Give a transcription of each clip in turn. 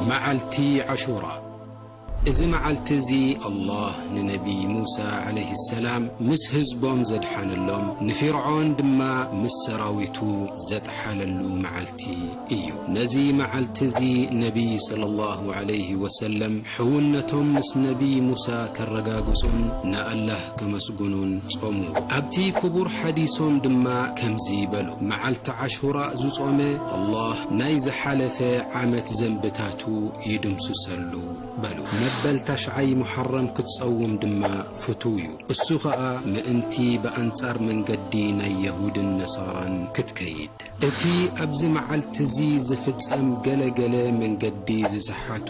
መዓልቲ ዓሹራ። እዚ መዓልቲ እዚ ኣላህ ንነቢ ሙሳ ዓለይሂ ሰላም ምስ ህዝቦም ዘድሓነሎም፣ ንፊርዖን ድማ ምስ ሰራዊቱ ዘጥሓለሉ መዓልቲ እዩ። ነዚ መዓልቲ እዚ ነቢ ሰለላሁ ዓለይሂ ወሰለም ሕውነቶም ምስ ነቢ ሙሳ ከረጋግጹን ንኣላህ ከመስግኑን ጾሙ። ኣብቲ ክቡር ሓዲሶም ድማ ከምዚ በሉ፣ መዓልቲ ዓሹራ ዝጾመ፣ ኣላህ ናይ ዝሓለፈ ዓመት ዘንብታቱ ይድምስሰሉ በሉ። መበል ታሽዓይ ሙሓረም ክትጸውም ድማ ፍቱው እዩ። እሱ ኸኣ ምእንቲ ብኣንጻር መንገዲ ናይ የሁድን ነሳራን ክትከይድ። እቲ ኣብዚ መዓልቲ እዚ ዝፍጸም ገለ ገለ መንገዲ ዝሰሓቱ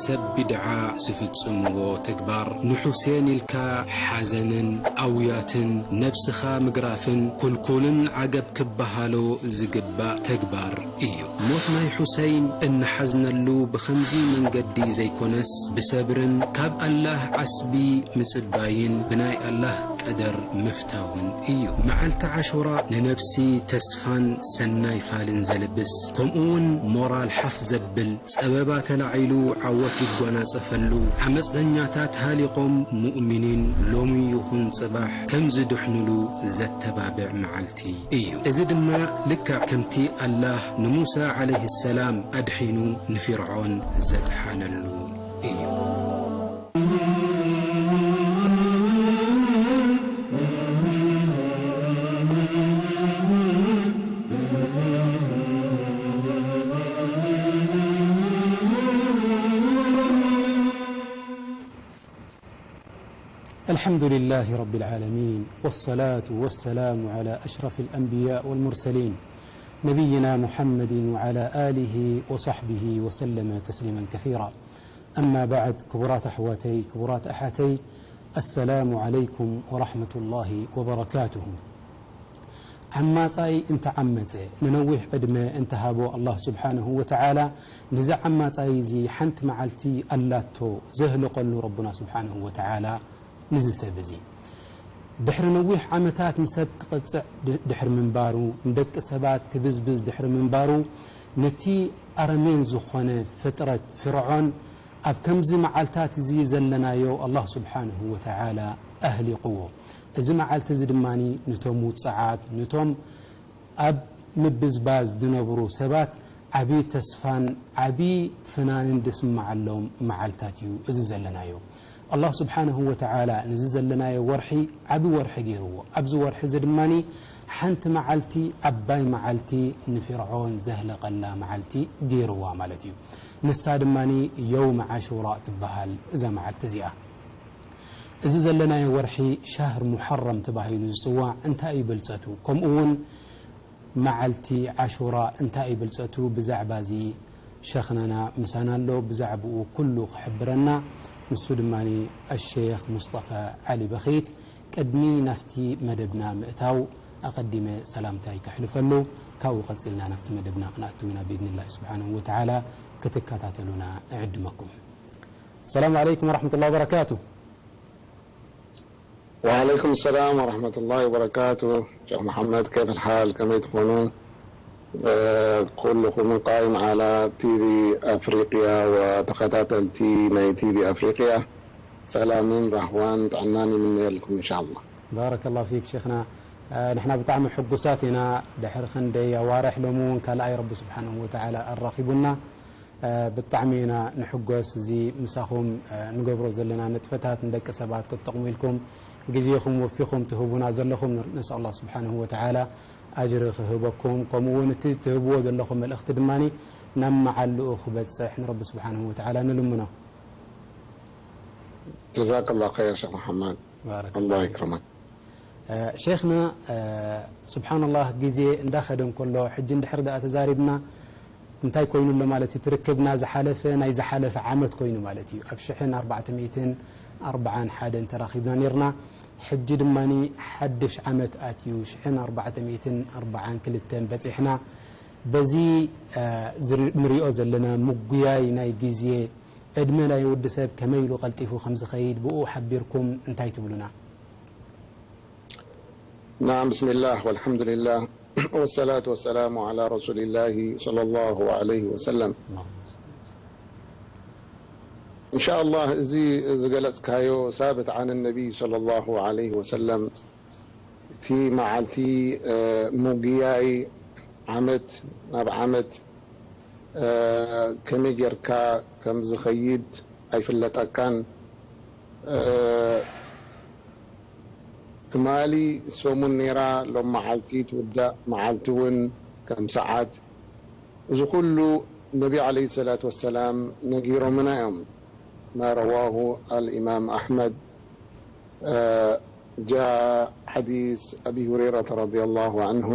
ሰብ ቢድዓ ዝፍጽምዎ ተግባር፣ ንሑሴን ኢልካ ሓዘንን ኣውያትን ነብስኻ ምግራፍን ኩልኩልን ዓገብ ክበሃሎ ዝግባእ ተግባር እዩ። ሞት ናይ ሑሰይን እንሓዝነሉ ብኸምዚ መንገዲ ዘይኮነስ፣ ብሰብርን ካብ ኣላህ ዓስቢ ምጽባይን ብናይ ኣላህ ቀደር ምፍታውን እዩ። መዓልቲ ዓሹራ ንነብሲ ተስፋን ሰናይ ፋልን ዘልብስ፣ ከምኡውን ሞራል ሓፍ ዘብል፣ ጸበባ ተላዒሉ ዓወት ዝጎናጸፈሉ፣ ዓመጽተኛታት ሃሊቖም ሙእሚኒን ሎሚ ይኹን ጽባሕ ከም ዝድሕኑሉ ዘተባብዕ መዓልቲ እዩ። እዚ ድማ ልክዕ ከምቲ ኣላህ ንሙሳ ዓለይሂ ሰላም ኣድሒኑ ንፊርዖን ዘጥሓለሉ እዩ። الحمد لله رب العالمين، والصلاة والسلام على أشرف الأنبياء والمرسلين، نبينا محمد وعلى آله وصحبه وسلم تسليما كثيرا. أما بعد، ክቡራት ኣሕዋተይ፣ ክቡራት ኣሓተይ፣ السلام عليكم ورحمة الله وبركاته። ዓማጻይ እንተዓመጸ፣ ንነዊሕ ዕድመ እንተሃቦ ኣላህ ስብሓንሁ ወተዓላ፣ ንዚ ዓማጻይ እዚ ሓንቲ መዓልቲ ኣላቶ ዘህልቐሉ ረቡና ስብሓንሁ ወተዓላ ንዚ ሰብ እዚ። ድሕሪ ነዊሕ ዓመታት ንሰብ ክቐጽዕ ድ-፣ ድሕሪ ምንባሩ፣ ንደቂ ሰባት ክብዝብዝ ድሕሪ ምንባሩ፣ ነቲ ኣረሜን ዝኾነ ፍጥረት ፍርዖን ኣብ ከምዚ መዓልታት እዚ ዘለናዮ ኣላህ ስብሓንሁ ወተዓላ ኣህሊቕዎ። እዚ መዓልቲ እዚ ድማ ንቶም ውጽዓት፣ ንቶም ኣብ ምብዝባዝ ዝነብሩ ሰባት ዓቢ ተስፋን ዓቢ ፍናንን ዝስምዓሎም መዓልታት እዩ እዚ ዘለናዮ። ኣላህ ስብሓንሁ ወተዓላ ንዚ ዘለናዮ ወርሒ ዓቢ ወርሒ ገይርዎ። ኣብዚ ወርሒ እዚ ድማ ሓንቲ መዓልቲ፣ ዓባይ መዓልቲ ንፊርዖን ዘህለቐላ መዓልቲ ገይርዋ ማለት እዩ። ንሳ ድማ የውም ዓሹራ ትበሃል እዛ መዓልቲ እዚኣ። እዚ ዘለናዮ ወርሒ ሻህር ሙሐረም ተባሂሉ ዝጽዋዕ እንታይ እዩ ብልጸቱ? ከምኡ እውን መዓልቲ ዓሹራ እንታይ እዩ ብልጸቱ? ብዛዕባ እዚ ሸኽናና ምሳና ኣሎ፣ ብዛዕባኡ ኩሉ ክሕብረና። ንሱ ድማ ኣሼኽ ሙስጠፋ ዓሊ በኺት። ቅድሚ ናብቲ መደብና ምእታው ኣቐዲመ ሰላምታይ ከሕልፈሉ፣ ካብኡ ቀጺልና ናብቲ መደብና ክንኣቱ ኢና ብኢዝኒላሂ ስብሓንሁ ወተዓላ። ክትከታተሉና እዕድመኩም። السلام عليكم ورحمة الله وبركاته. وعليكم السلام ورحمة الله وبركاته. ሸኽ መሓመድ፣ كيف الحال؟ ከመይ ትኾኑ? ኩልኹም ቃይም ዓላ ቲቪ ኣፍሪቅያ ወተኸታተልቲ ናይ ቲቪ ኣፍሪቅያ ሰላምን ራህዋን ጥዕናን ይምነየልኩም እንሻላ። ባረከላሁ ፊክ ሸኽና። ንሕና ብጣዕሚ ሕጉሳት ኢና። ድሕሪ ክንደይ ኣዋርሕ ሎሚ እውን ካልኣይ ረቢ ስብሓንሁ ወተዓላ ኣራኺቡና። ብጣዕሚ ኢና ንሕጎስ። እዚ ምሳኹም ንገብሮ ዘለና ንጥፈታት ንደቂ ሰባት ክትጠቕሙ ኢልኩም ግዜኹም ወፊኹም ትህቡና ዘለኹም ንስኣል ኣላህ ስብሓንሁ ወተዓላ ኣጅሪ ክህበኩም፣ ከምኡ እውን እቲ ትህብዎ ዘለኹም መልእኽቲ ድማ ናብ መዓልኡ ክበፅሕ ንረቢ ስብሓንሁ ወተዓላ ንልምኖ። ጀዛከላህ ኸይር ሸኽ መሓመድ። ባረከላህ ኣላህ ፊክ። ይክረመክ። እ፣ ሼኽና፣ እ፣ ስብሓንላህ፣ ግዜ እንዳኸደ እንከሎ፣ ሕጂ እንድሕር ደኣ ተዛሪብና፣ እንታይ ኮይኑ ኣሎ ማለት እዩ? ትርክብና ዝሓለፈ፣ ናይ ዝሓለፈ ዓመት ኮይኑ ማለት እዩ። ኣብ ሽሕን ኣርባዕተ ሚእትን ኣርባዓን ሓደን ተራኺብና ኔርና። ሕጂ ድማኒ ሓድሽ ዓመት ኣትዩ፣ ሽሕን ኣርባዕተ ሚእትን ኣርባዓን ክልተን በጺሕና። በዚ፣ እ፣ ዝር-፣ ንሪኦ ዘለና ምጉያይ ናይ ግዜ፣ ዕድመ ናይ ወዲ ሰብ ከመይ ኢሉ ቀልጢፉ ከም ዝኸይድ ብኡ ሓቢርኩም እንታይ ትብሉና? نعم، بسم الله والحمد لله والصلاة والسلام على رسول الله صلى الله عليه وسلم. إن شاء الله، እዚ ዝገለጽካዮ ሳብት عن النبي صلى الله عليه وسلم፣ እቲ መዓልቲ፣ እ፣ ምጉያይ ዓመት ናብ ዓመት፣ እ፣ ከመይ ጌርካ ከም ዝኸይድ ኣይፍለጠካን። እ፣ ትማሊ ሰሙን ነይራ፣ ሎም መዓልቲ ትውዳእ መዓልቲ እውን ከም ሰዓት። እዚ ኩሉ ነቢ عليه الصلاة والسلام ነጊሮምና እዮም። ما رواه الإمام أحمد، እ፣ جاء حديث أبي هريرة رضي الله عنه،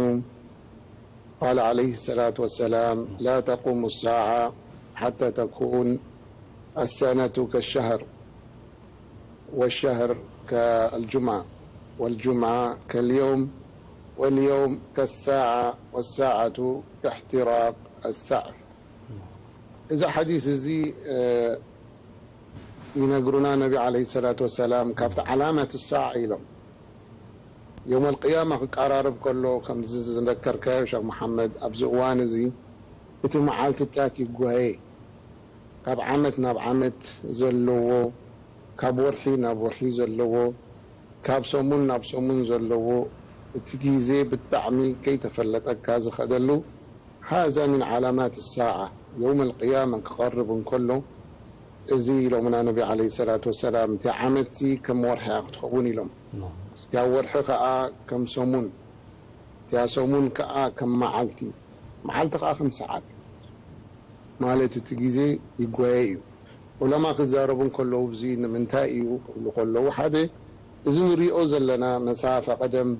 قال عليه الصلاة والسلام: لا تقوم الساعة حتى تكون السنة كالشهر، والشهر كالجمعة، والجمعة كاليوم، واليوم كالساعة، والساعة كاحتراق السعر. እዚ ሓዲስ እዚ፣ እ፣ ይነግሩና ነቢ عليه الصلاة والسلام። ካብቲ ዓላመት ሳዓ ኢሎም፣ የውመል ቅያማ ክቀራረብ ከሎ፣ ከምዚ ዝዘከርካዮ ሸኽ መሓመድ፣ ኣብዚ እዋን እዚ እቲ መዓልትታት ይጓየ። ካብ ዓመት ናብ ዓመት ዘለዎ፣ ካብ ወርሒ ናብ ወርሒ ዘለዎ፣ ካብ ሰሙን ናብ ሰሙን ዘለዎ፣ እቲ ግዜ ብጣዕሚ ከይተፈለጠካ ዝኸደሉ፣ هذا من علامات الساعة، የውመል ቅያማ ክቐርብ እንከሎ፣ እዚ ኢሎምና ነቢ عليه الصلاة والسلام፣ እቲኣ ዓመትሲ ከም ወርሒ እያ ክትኸውን ኢሎም። እቲኣ ወርሒ ከኣ ከም ሰሙን፣ እቲኣ ሰሙን ከኣ ከም መዓልቲ። መዓልቲ ከኣ ከም ሰዓት። ማለት እቲ ግዜ ይጓየ እዩ። ዑለማ ክዛረቡ እንከለዉ፣ እዚ ንምንታይ እዩ ክብሉ ከለዉ፣ ሓደ፣ እዚ ንሪኦ ዘለና መሳፋ፣ ቀደም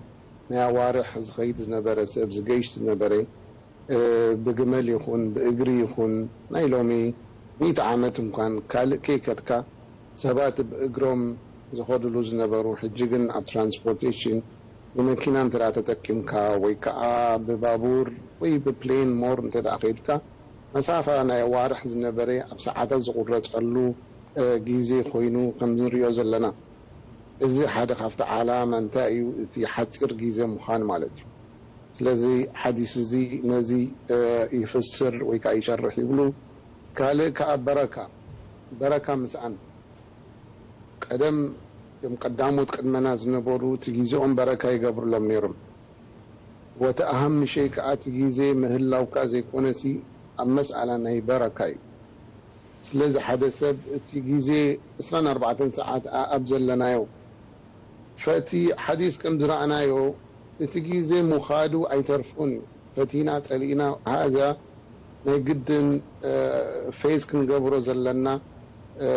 ናይ ኣዋርሕ ዝኸይድ ዝነበረ ሰብ፣ ዝገይሽ ዝነበረ፣ እ፣ ብግመል ይኹን ብእግሪ ይኹን፣ ናይ ሎሚ ሚእቲ ዓመት እንኳን ካልእ ከይከድካ፣ ሰባት ብእግሮም ዝኸድሉ ዝነበሩ፣ ሕጂ ግን ኣብ ትራንስፖርቴሽን፣ ብመኪና እንተ ደኣ ተጠቂምካ፣ ወይ ከኣ ብባቡር ወይ ብፕሌን ሞር እንተ ደኣ ከይድካ፣ መሳፋ ናይ ኣዋርሕ ዝነበረ ኣብ ሰዓታት ዝቑረጸሉ፣ እ፣ ግዜ ኮይኑ ከም ንሪኦ ዘለና። እዚ ሓደ ካብቲ ዓላማ እንታይ እዩ? እቲ ሓጺር ግዜ ምዃን ማለት እዩ። ስለዚ ሓዲስ እዚ ነዚ፣ እ፣ ይፍስር ወይ ከኣ ይሸርሕ ይብሉ። ካልእ ከኣ በረካ፣ በረካ ምስኣን። ቀደም፣ እቶም ቀዳሞት ቅድመና ዝነበሩ እቲ ግዜኦም በረካ ይገብርሎም ነይሮም። ወቲ ኣሃም ምሸይ ከኣ እቲ ግዜ ምህላውካ ዘይኮነሲ ኣብ መስኣላ ናይ በረካ እዩ። ስለዚ ሓደ ሰብ እቲ ግዜ ዕስራን ኣርባዕተን ሰዓት ኣ-፣ ኣብ ዘለናዮ፣ ፈቲ ሓዲስ ከም ዝረኣናዮ፣ እቲ ግዜ ምኻዱ ኣይተርፎን እዩ። ፈቲና ጸሊእና፣ ሃዛ ናይ ግድን፣ እ፣ ፌስ ክንገብሮ ዘለና፣ እ፣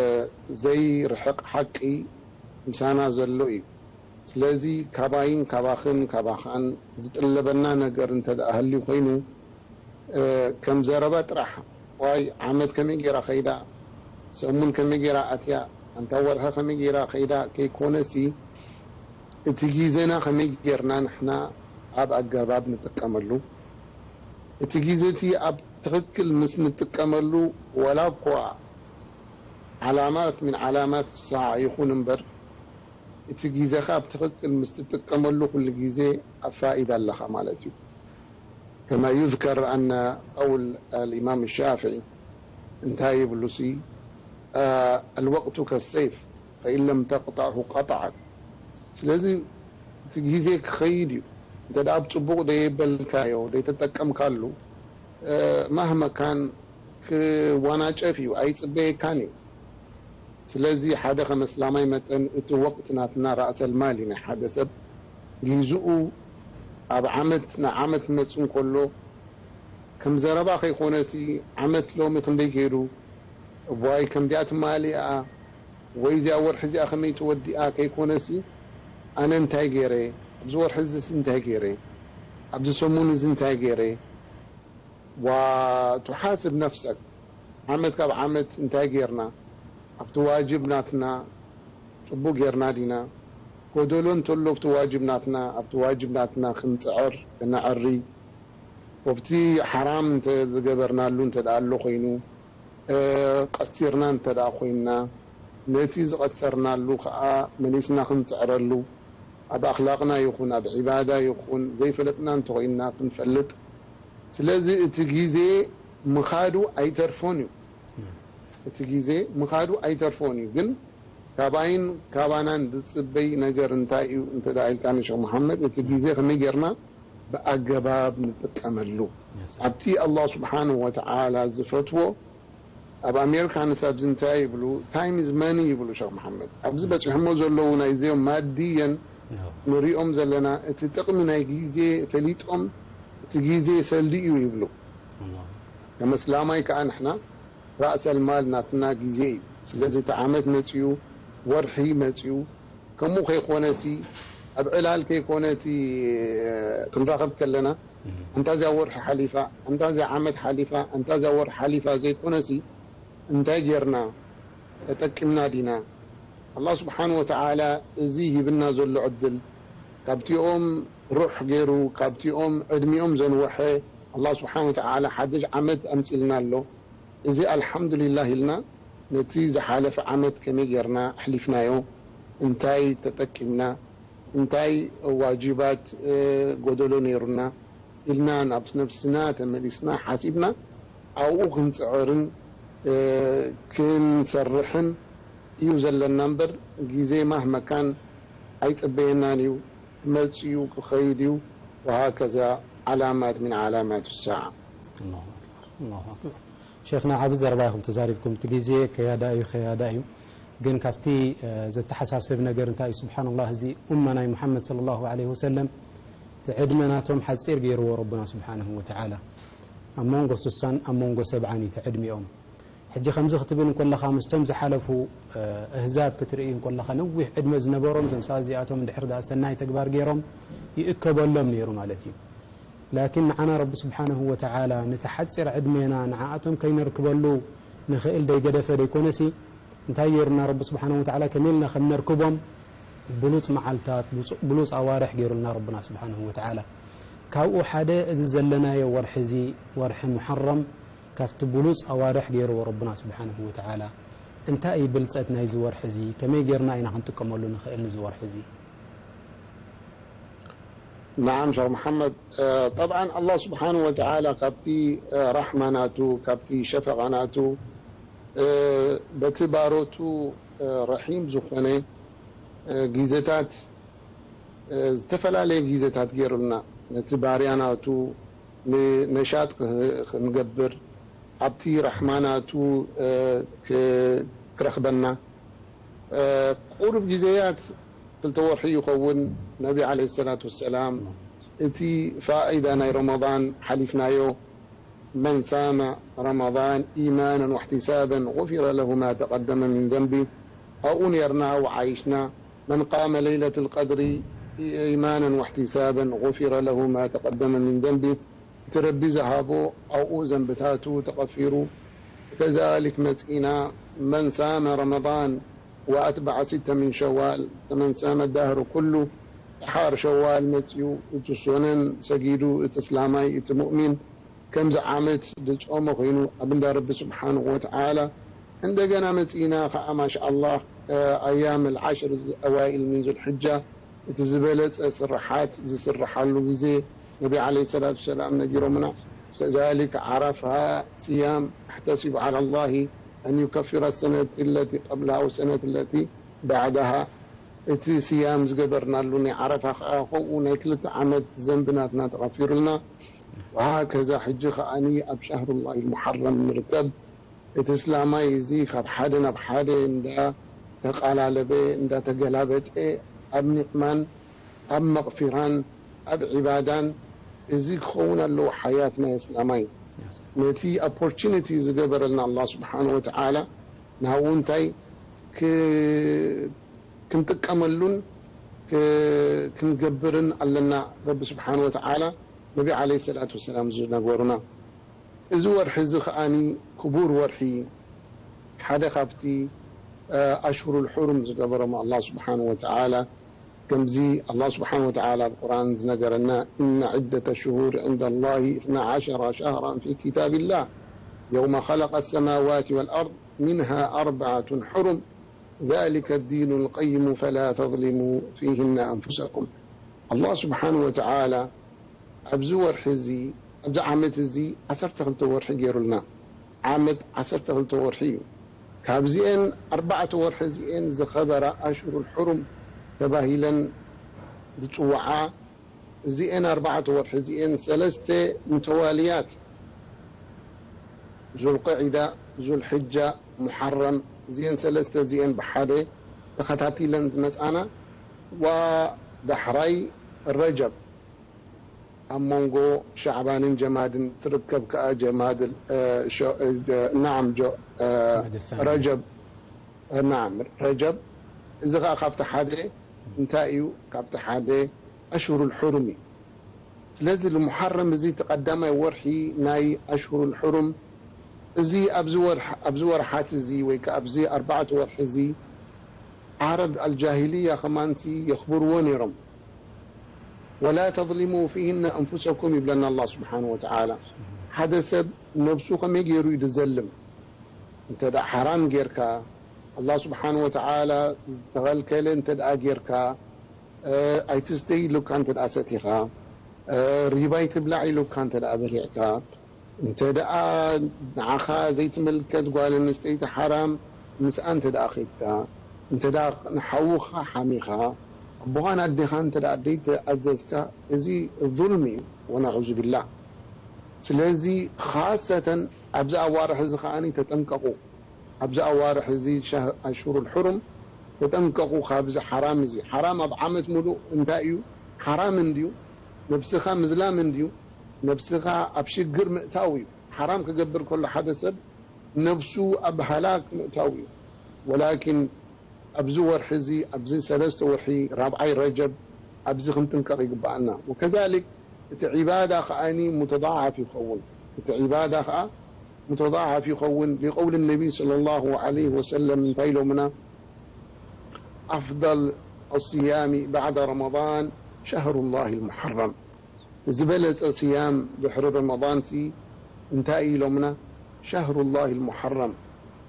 ዘይርሕቕ ሓቂ ምሳና ዘሎ እዩ። ስለዚ ካባይን ካባኽን ካባኻን ዝጥለበና ነገር እንተ ደኣ ሃልዩ ኮይኑ፣ እ፣ ከም ዘረባ ጥራሕ፣ ዋይ ዓመት ከመይ ገይራ ኸይዳ፣ ሰሙን ከመይ ገይራ ኣትያ፣ ኣንታ ወርሒ ከመይ ገይራ ኸይዳ ከይኮነሲ፣ እቲ ግዜና ከመይ ጌርና ንሕና ኣብ ኣገባብ ንጥቀመሉ፣ እቲ ግዜ እቲ ኣብ ትኽክል ምስ ንጥቀመሉ፣ ወላ እኳ ዓላማት ምን ዓላማት ሳዓ ይኹን እምበር፣ እቲ ግዜኻ ኣብ ትኽክል ምስ ትጥቀመሉ፣ ኩሉ ግዜ ኣብ ፋኢዳ ኣለኻ ማለት እዩ። كما يذكر أن قول الإمام الشافعي እንታይ ይብሉሲ፣ አ፣ الوقت كالسيف فإن لم تقطعه قطعك። ስለዚ እቲ ግዜ ክኸይድ እዩ። እንተ ደኣ ብጽቡቕ ደየበልካዮ፣ ደይተጠቀምካሉ፣ እ፣ ማህመካን ክዋናጨፍ እዩ፣ ኣይጽበየካን እዩ። ስለዚ ሓደ ከም እስላማይ መጠን እቲ ወቅት ናትና ራእሰል ማል እዩ። ናይ ሓደ ሰብ ግዝኡ ኣብ ዓመት፣ ንዓመት ክመጽእ እንከሎ ከም ዘረባ ከይኮነሲ፣ ዓመት ሎሚ ክንደይ ገይሩ፣ እዋይ ከምዚኣ ትማሊ እያ ወይ እዚኣ ወርሒ እዚኣ ከመይ ተወዲኣ ከይኮነሲ፣ ኣነ እንታይ ገይረ፣ ኣብዚ ወርሒ እዚስ እንታይ ገይረ፣ ኣብዚ ሰሙን እዚ እንታይ ገይረ፣ وتحاسب نفسك ዓመት ካብ ዓመት እንታይ ጌርና፣ ኣብቲ ዋጅብ ናትና ጽቡቅ ጌርና ዲና፣ ጎደሎ እንተሎ ኣብቲ ዋጅብ ናትና፣ ኣብቲ ዋጅብ ናትና ክንጽዕር፣ ክነዕሪ፣ ወብቲ ሓራም እንተ ዝገበርናሉ እንተ ደኣ ኣሎ ኮይኑ፣ እ፣ ቀሲርና እንተ ደኣ ኮይንና፣ ነቲ ዝቐሰርናሉ ከኣ መሊስና ክንጽዕረሉ፣ ኣብ ኣኽላቕና ይኹን ኣብ ዒባዳ ይኹን ዘይፈለጥና እንተኾይንና ክንፈልጥ። ስለዚ እቲ ግዜ ምኻዱ ኣይተርፎን እዩ። እቲ ግዜ ምኻዱ ኣይተርፎን እዩ። ግን ካባይን ካባናን ዝጽበይ ነገር እንታይ እዩ እንተ ደኣ ኢልካኒ ሸኽ መሓመድ፣ እቲ ግዜ ከመይ ጌርና ብኣገባብ ንጥቀመሉ። ኣብቲ ኣላህ ስብሓንሁ ወተዓላ ዝፈትዎ፣ ኣብ ኣሜሪካ ንሳብዚ እንታይ ይብሉ? ታይም ኢዝ መኒ ይብሉ ሸኽ መሓመድ። ኣብዚ በጺሖሞ ዘለዉ ናይዚኦም ማድየን ንሪኦም ዘለና፣ እቲ ጥቕሚ ናይ ግዜ ፈሊጦም፣ እቲ ግዜ ሰልዲ እዩ ይብሉ። ከም እስላማይ ከኣ ንሕና ራእሰል ማል ናትና ግዜ እዩ። ስለዚ እቲ ዓመት መጺኡ፣ ወርሒ መጺኡ፣ ከምኡ ከይኮነሲ ኣብ ዕላል ከይኮነቲ ክንራኸብ ከለና፣ ኣንታ እዚኣ ወርሒ ሓሊፋ፣ ኣንታ እዚኣ ዓመት ሓሊፋ፣ ኣንታ እዚኣ ወርሒ ሓሊፋ ዘይኮነሲ፣ እንታይ ጌርና? ተጠቂምና ዲና? ኣላህ ስብሓን ወተዓላ እዚ ሂብና ዘሎ ዕድል፣ ካብቲኦም ሩሕ ገይሩ፣ ካብቲኦም ዕድሚኦም ዘንወሐ፣ ኣላህ ስብሓን ወተዓላ ሓድሽ ዓመት ኣምፂልና ኣሎ። እዚ ኣልሓምዱሊላህ ኢልና፣ ነቲ ዝሓለፈ ዓመት ከመይ ጌርና ኣሕሊፍናዮ፣ እንታይ ተጠቂምና፣ እንታይ ዋጅባት፣ እ፣ ጎደሎ ነይሩና ኢልና ናብ ነብስና ተመሊስና ሓሲብና፣ ኣብኡ ክንጽዕርን፣ እ፣ ክንሰርሕን እዩ ዘለና እምበር፣ ግዜ ማህመካን ኣይጽበየናን እዩ፣ ክመጽእ እዩ፣ ክኸይድ እዩ። ወሃከዛ ዓላማት ምን ዓላማት ሰዓ። ኣላሁ ኣክበር፣ ኣላሁ ኣክበር። ሸይኽና፣ ዓቢ ዘረባ ኢኹም ተዛሪብኩም። እቲ ግዜ ከያዳ እዩ፣ ከያዳ እዩ። ግን ካብቲ፣ እ፣ ዘተሓሳስብ ነገር እንታይ እዩ? ስብሓንላህ፣ እዚ ኡማ ናይ ሙሓመድ ሰለላሁ ዐለይሂ ወሰለም እቲ ዕድመ ናቶም ሓጺር ገይርዎ ረቡና ስብሓንሁ ወተዓላ። ኣብ መንጎ ስሳን ኣብ መንጎ ሰብዓን እዩ እቲ ዕድሚኦም። ሕጂ ከምዚ ክትብል እንከለኻ፣ ምስቶም ዝሓለፉ፣ እ፣ ኣህዛብ ክትርኢ እንከለኻ፣ ነዊሕ ዕድመ ዝነበሮም፣ እዞም ሰባት እዚኣቶም እንድሕር ደኣ ሰናይ ተግባር ገይሮም፣ ይእከበሎም ነይሩ ማለት እዩ። ላኪን ንዓና ረቢ ስብሓንሁ ወተዓላ ነቲ ሓፂር ዕድሜና ንዓኣቶም ከይነርክበሉ ንኽእል ደይገደፈ ደይኮነሲ፣ እንታይ ገይሩና ረቢ ስብሓንሁ ወተዓላ? ከመይ ኢልና ከም ነርክቦም ብሉፅ መዓልታት፣ ብፁ-፣ ብሉፅ ኣዋርሕ ገይሩልና ረብና ስብሓንሁ ወተዓላ። ካብኡ ሓደ እዚ ዘለናዮ ወርሒ እዚ፣ ወርሒ ሙሓረም፣ ካብቲ ብሉፅ ኣዋርሕ ገይርዎ ረብና ስብሓንሁ ወተዓላ። እንታይ እዩ ብልፀት ናይዚ ወርሒ እዚ? ከመይ ገይርና ኢና ክንጥቀመሉ ንኽእል ንዚ ወርሒ እዚ? نعم شيخ محمد، ጠብዓን ኣላህ ስብሓን ወተዓላ ካብቲ ራሕማ ናቱ፣ ካብቲ ሸፈቓ ናቱ፣ በቲ ባሮቱ ረሒም ዝኾነ ግዜታት፣ ዝተፈላለየ ግዜታት ገይሩልና፣ ነቲ ባርያ ናቱ ንነሻጥ ክንገብር፣ ኣብቲ ራሕማ ናቱ ክረኽበና። ቁሩብ ግዜያት፣ ክልተ ወርሒ ይኸውን፣ ነቢ ዓለይሂ ሰላቱ ወሰላም፣ እቲ ፋኢዳ ናይ ረመዳን ሓሊፍናዮ፣ من صام رمضان إيمانا واحتسابا غفر له ما تقدم من ذنبه، ኣብኡ ኔርና፣ ኣብኡ ዓይሽና። من قام ليلة القدر إيمانا واحتسابا غفر له ما تقدم من ذنبه، እቲ ረቢ ዝሃቦ ኣብኡ ዘንብታቱ ተቐፊሩ። ከዛሊክ መጺና፣ من صام رمضان وأتبع ست من شوال كمن صام الدهر كله። ደሓር ሸዋል መጺኡ፣ እቲ ሶነን ሰጊዱ፣ እቲ እስላማይ፣ እቲ ሙእሚን፣ ከምዚ ዓመት ዝጾመ ኮይኑ ኣብ እንዳ ረቢ ስብሓንሁ ወተዓላ። እንደገና መጺና ኸዓ ማሻኣላህ፣ ኣያም ኣልዓሽር ኣዋኢል ምን ዙልሕጃ፣ እቲ ዝበለጸ ስራሓት ዝስርሓሉ ግዜ ነቢ ዓለይሂ ሰላቱ ወሰላም ነጊሮምና። ከዛሊክ ዓረፋ ስያም፣ ኣሕተሲቡ ዓላ ላሂ ኣን ዩከፊረ ሰነት ለቲ ቀብላሃ ወሰነት ለቲ ባዕዳሃ። እቲ ስያም ዝገበርናሉ ናይ ዓረፋ ኸዓ ከምኡ ናይ ክልተ ዓመት ዘንቢ ናትና ተቐፊሩልና። ወሃከዛ ሕጂ ኸዓኒ ኣብ ሸህሩላሂ ሙሓረም ንርከብ። እቲ እስላማይ እዚ ካብ ሓደ ናብ ሓደ እንዳ ተቓላለበ፣ እንዳ ተገላበጠ፣ ኣብ ኒዕማን፣ ኣብ መቕፊራን፣ ኣብ ዒባዳን፣ እዚ ክኸውን ኣለዎ ሓያት ናይ እስላማይ። ነቲ ኦፖርቹኒቲ ዝገበረልና ኣላህ ስብሓን ወተዓላ፣ ናብኡ እንታይ ክ-፣ ክንጥቀመሉን ክ-፣ ክንገብርን ኣለና። ረቢ ስብሓን ወተዓላ ነቢ ዓለይሂ ሰላቱ ወሰላም ዝነገሩና። እዚ ወርሒ እዚ ከኣኒ ክቡር ወርሒ፣ ሓደ ካብቲ፣ እ፣ ኣሽሁሩል ሑሩም ዝገበሮም ኣላህ ስብሓን ወተዓላ፣ ከምዚ ኣላህ ስብሓን ወተዓላ ኣብ ቁርኣን ዝነገረና፣ إن عدة الشهور عند الله اثنا عشر شهرا في كتاب الله يوم خلق السماوات والأرض منها أربعة حرم ذلك الدين القيم فلا تظلموا فيهن أنفسكم። ኣላህ ስብሓን ወተዓላ ኣብዚ ወርሒ እዚ፣ ኣብዚ ዓመት እዚ ዓሰርተ ክልተ ወርሒ ገይሩልና። ዓመት ዓሰርተ ክልተ ወርሒ እዩ። ካብዚኤን ኣርባዕተ ወርሒ እዚኤን ዝኸበራ ኣሽሁሩል ሑሩም ተባሂለን ዝጽውዓ፣ እዚኤን ኣርባዕተ ወርሒ እዚኤን ሰለስተ ሙተዋልያት፣ ዙልቅዒዳ፣ ዙልሕጃ፣ ሙሓረም፣ እዚኤን ሰለስተ እዚኤን ብሓደ ተኸታቲለን ዝመጻና፣ ዋ ዳሕራይ ረጀብ ኣብ መንጎ ሻዕባንን ጀማድን ትርከብ ከኣ ጀማድ፣ እ፣ ሸ-፣ እ፣ ናዓም፣ ጆ-፣ እ፣ ጀማድ ሳኒ። ረጀብ፣ እ፣ ናዓም፣ ረጀብ። እዚ ከኣ ካብቲ ሓደ እንታይ እዩ? ካብቲ ሓደ ኣሽሁሩል ሑሩም እዩ። ስለዚ፣ ልሙሓረም እዚ እቲ ቀዳማይ ወርሒ ናይ ኣሽሁሩል ሑሩም፣ እዚ ኣብዚ ወርሕ-፣ ኣብዚ ወርሓት እዚ ወይ ከኣ ኣብዚ ኣርባዕተ ወርሒ እዚ ዓረብ ኣልጃሂልያ ከማንሲ የኽብርዎ ነይሮም። "ወላ ተዝሊሙ ፊሂነ ኣንፉሰኩም" ይብለና ኣላህ ስብሓን ወተዓላ። ሓደ ሰብ ነብሱ ከመይ ገይሩ እዩ ዝዘልም? እንተ ደኣ ሓራም ጌርካ፣ ኣላህ ስብሓን ወተዓላ ዝተኸልከለ እንተ ደኣ ጌርካ፣ እ፣ ኣይትስተይ ኢሉካ እንተ ደኣ ሰቲኻ፣ እ፣ ሪባ ኣይትብላዕ ኢሉካ እንተ ደኣ በሊዕካ፣ እንተ ደኣ ንዓኻ ዘይትምልከት ጓል ኣንስተይቲ ሓራም ምስኣ እንተ ደኣ ኸይድካ፣ እንተ ደኣ ንሓውኻ ሓሚኻ፣ ኣቦኻን ኣዴኻን እንተ ደኣ ዘይተኣዘዝካ፣ እዚ ዙልሚ እዩ፣ ወነዑዙ ቢላህ። ስለዚ ኻሰተን ኣብዚ ኣዋርሕ እዚ ከኣ ተጠንቀቑ። ኣብዚ ኣዋርሕ እዚ ሻህ-፣ ኣሽሁሩል ሑሩም ተጠንቀቑ ካብዚ ሓራም እዚ። ሓራም ኣብ ዓመት ሙሉእ እንታይ እዩ? ሓራም እንድዩ፣ ነብስኻ ምዝላም እንድዩ፣ ነብስኻ ኣብ ሽግር ምእታው እዩ። ሓራም ክገብር ከሎ ሓደ ሰብ ነብሱ ኣብ ሃላክ ምእታው እዩ። ወላኪን ኣብዚ ወርሒ እዚ፣ ኣብዚ ሰለስተ ወርሒ፣ ራብዓይ ረጀብ፣ ኣብዚ ክንጥንቀቕ ይግብኣና። ወከዛሊክ እቲ ዒባዳ ከኣኒ ሙተዳዓፍ ይኸውን። እቲ ዒባዳ ከኣ ሙተዳዓፍ ይኸውን። ሊቀውል ነቢ ሰለላሁ ዐለይሂ ወሰለም እንታይ ኢሎምና? "ኣፍደል ኣስያሚ ባዕደ ረመዳን ሸህሩላሂል ሙሐረም።" ዝበለጸ ስያም ድሕሪ ረመዳንሲ እንታይ እዩ ኢሎምና? ሸህሩላሂል ሙሐረም።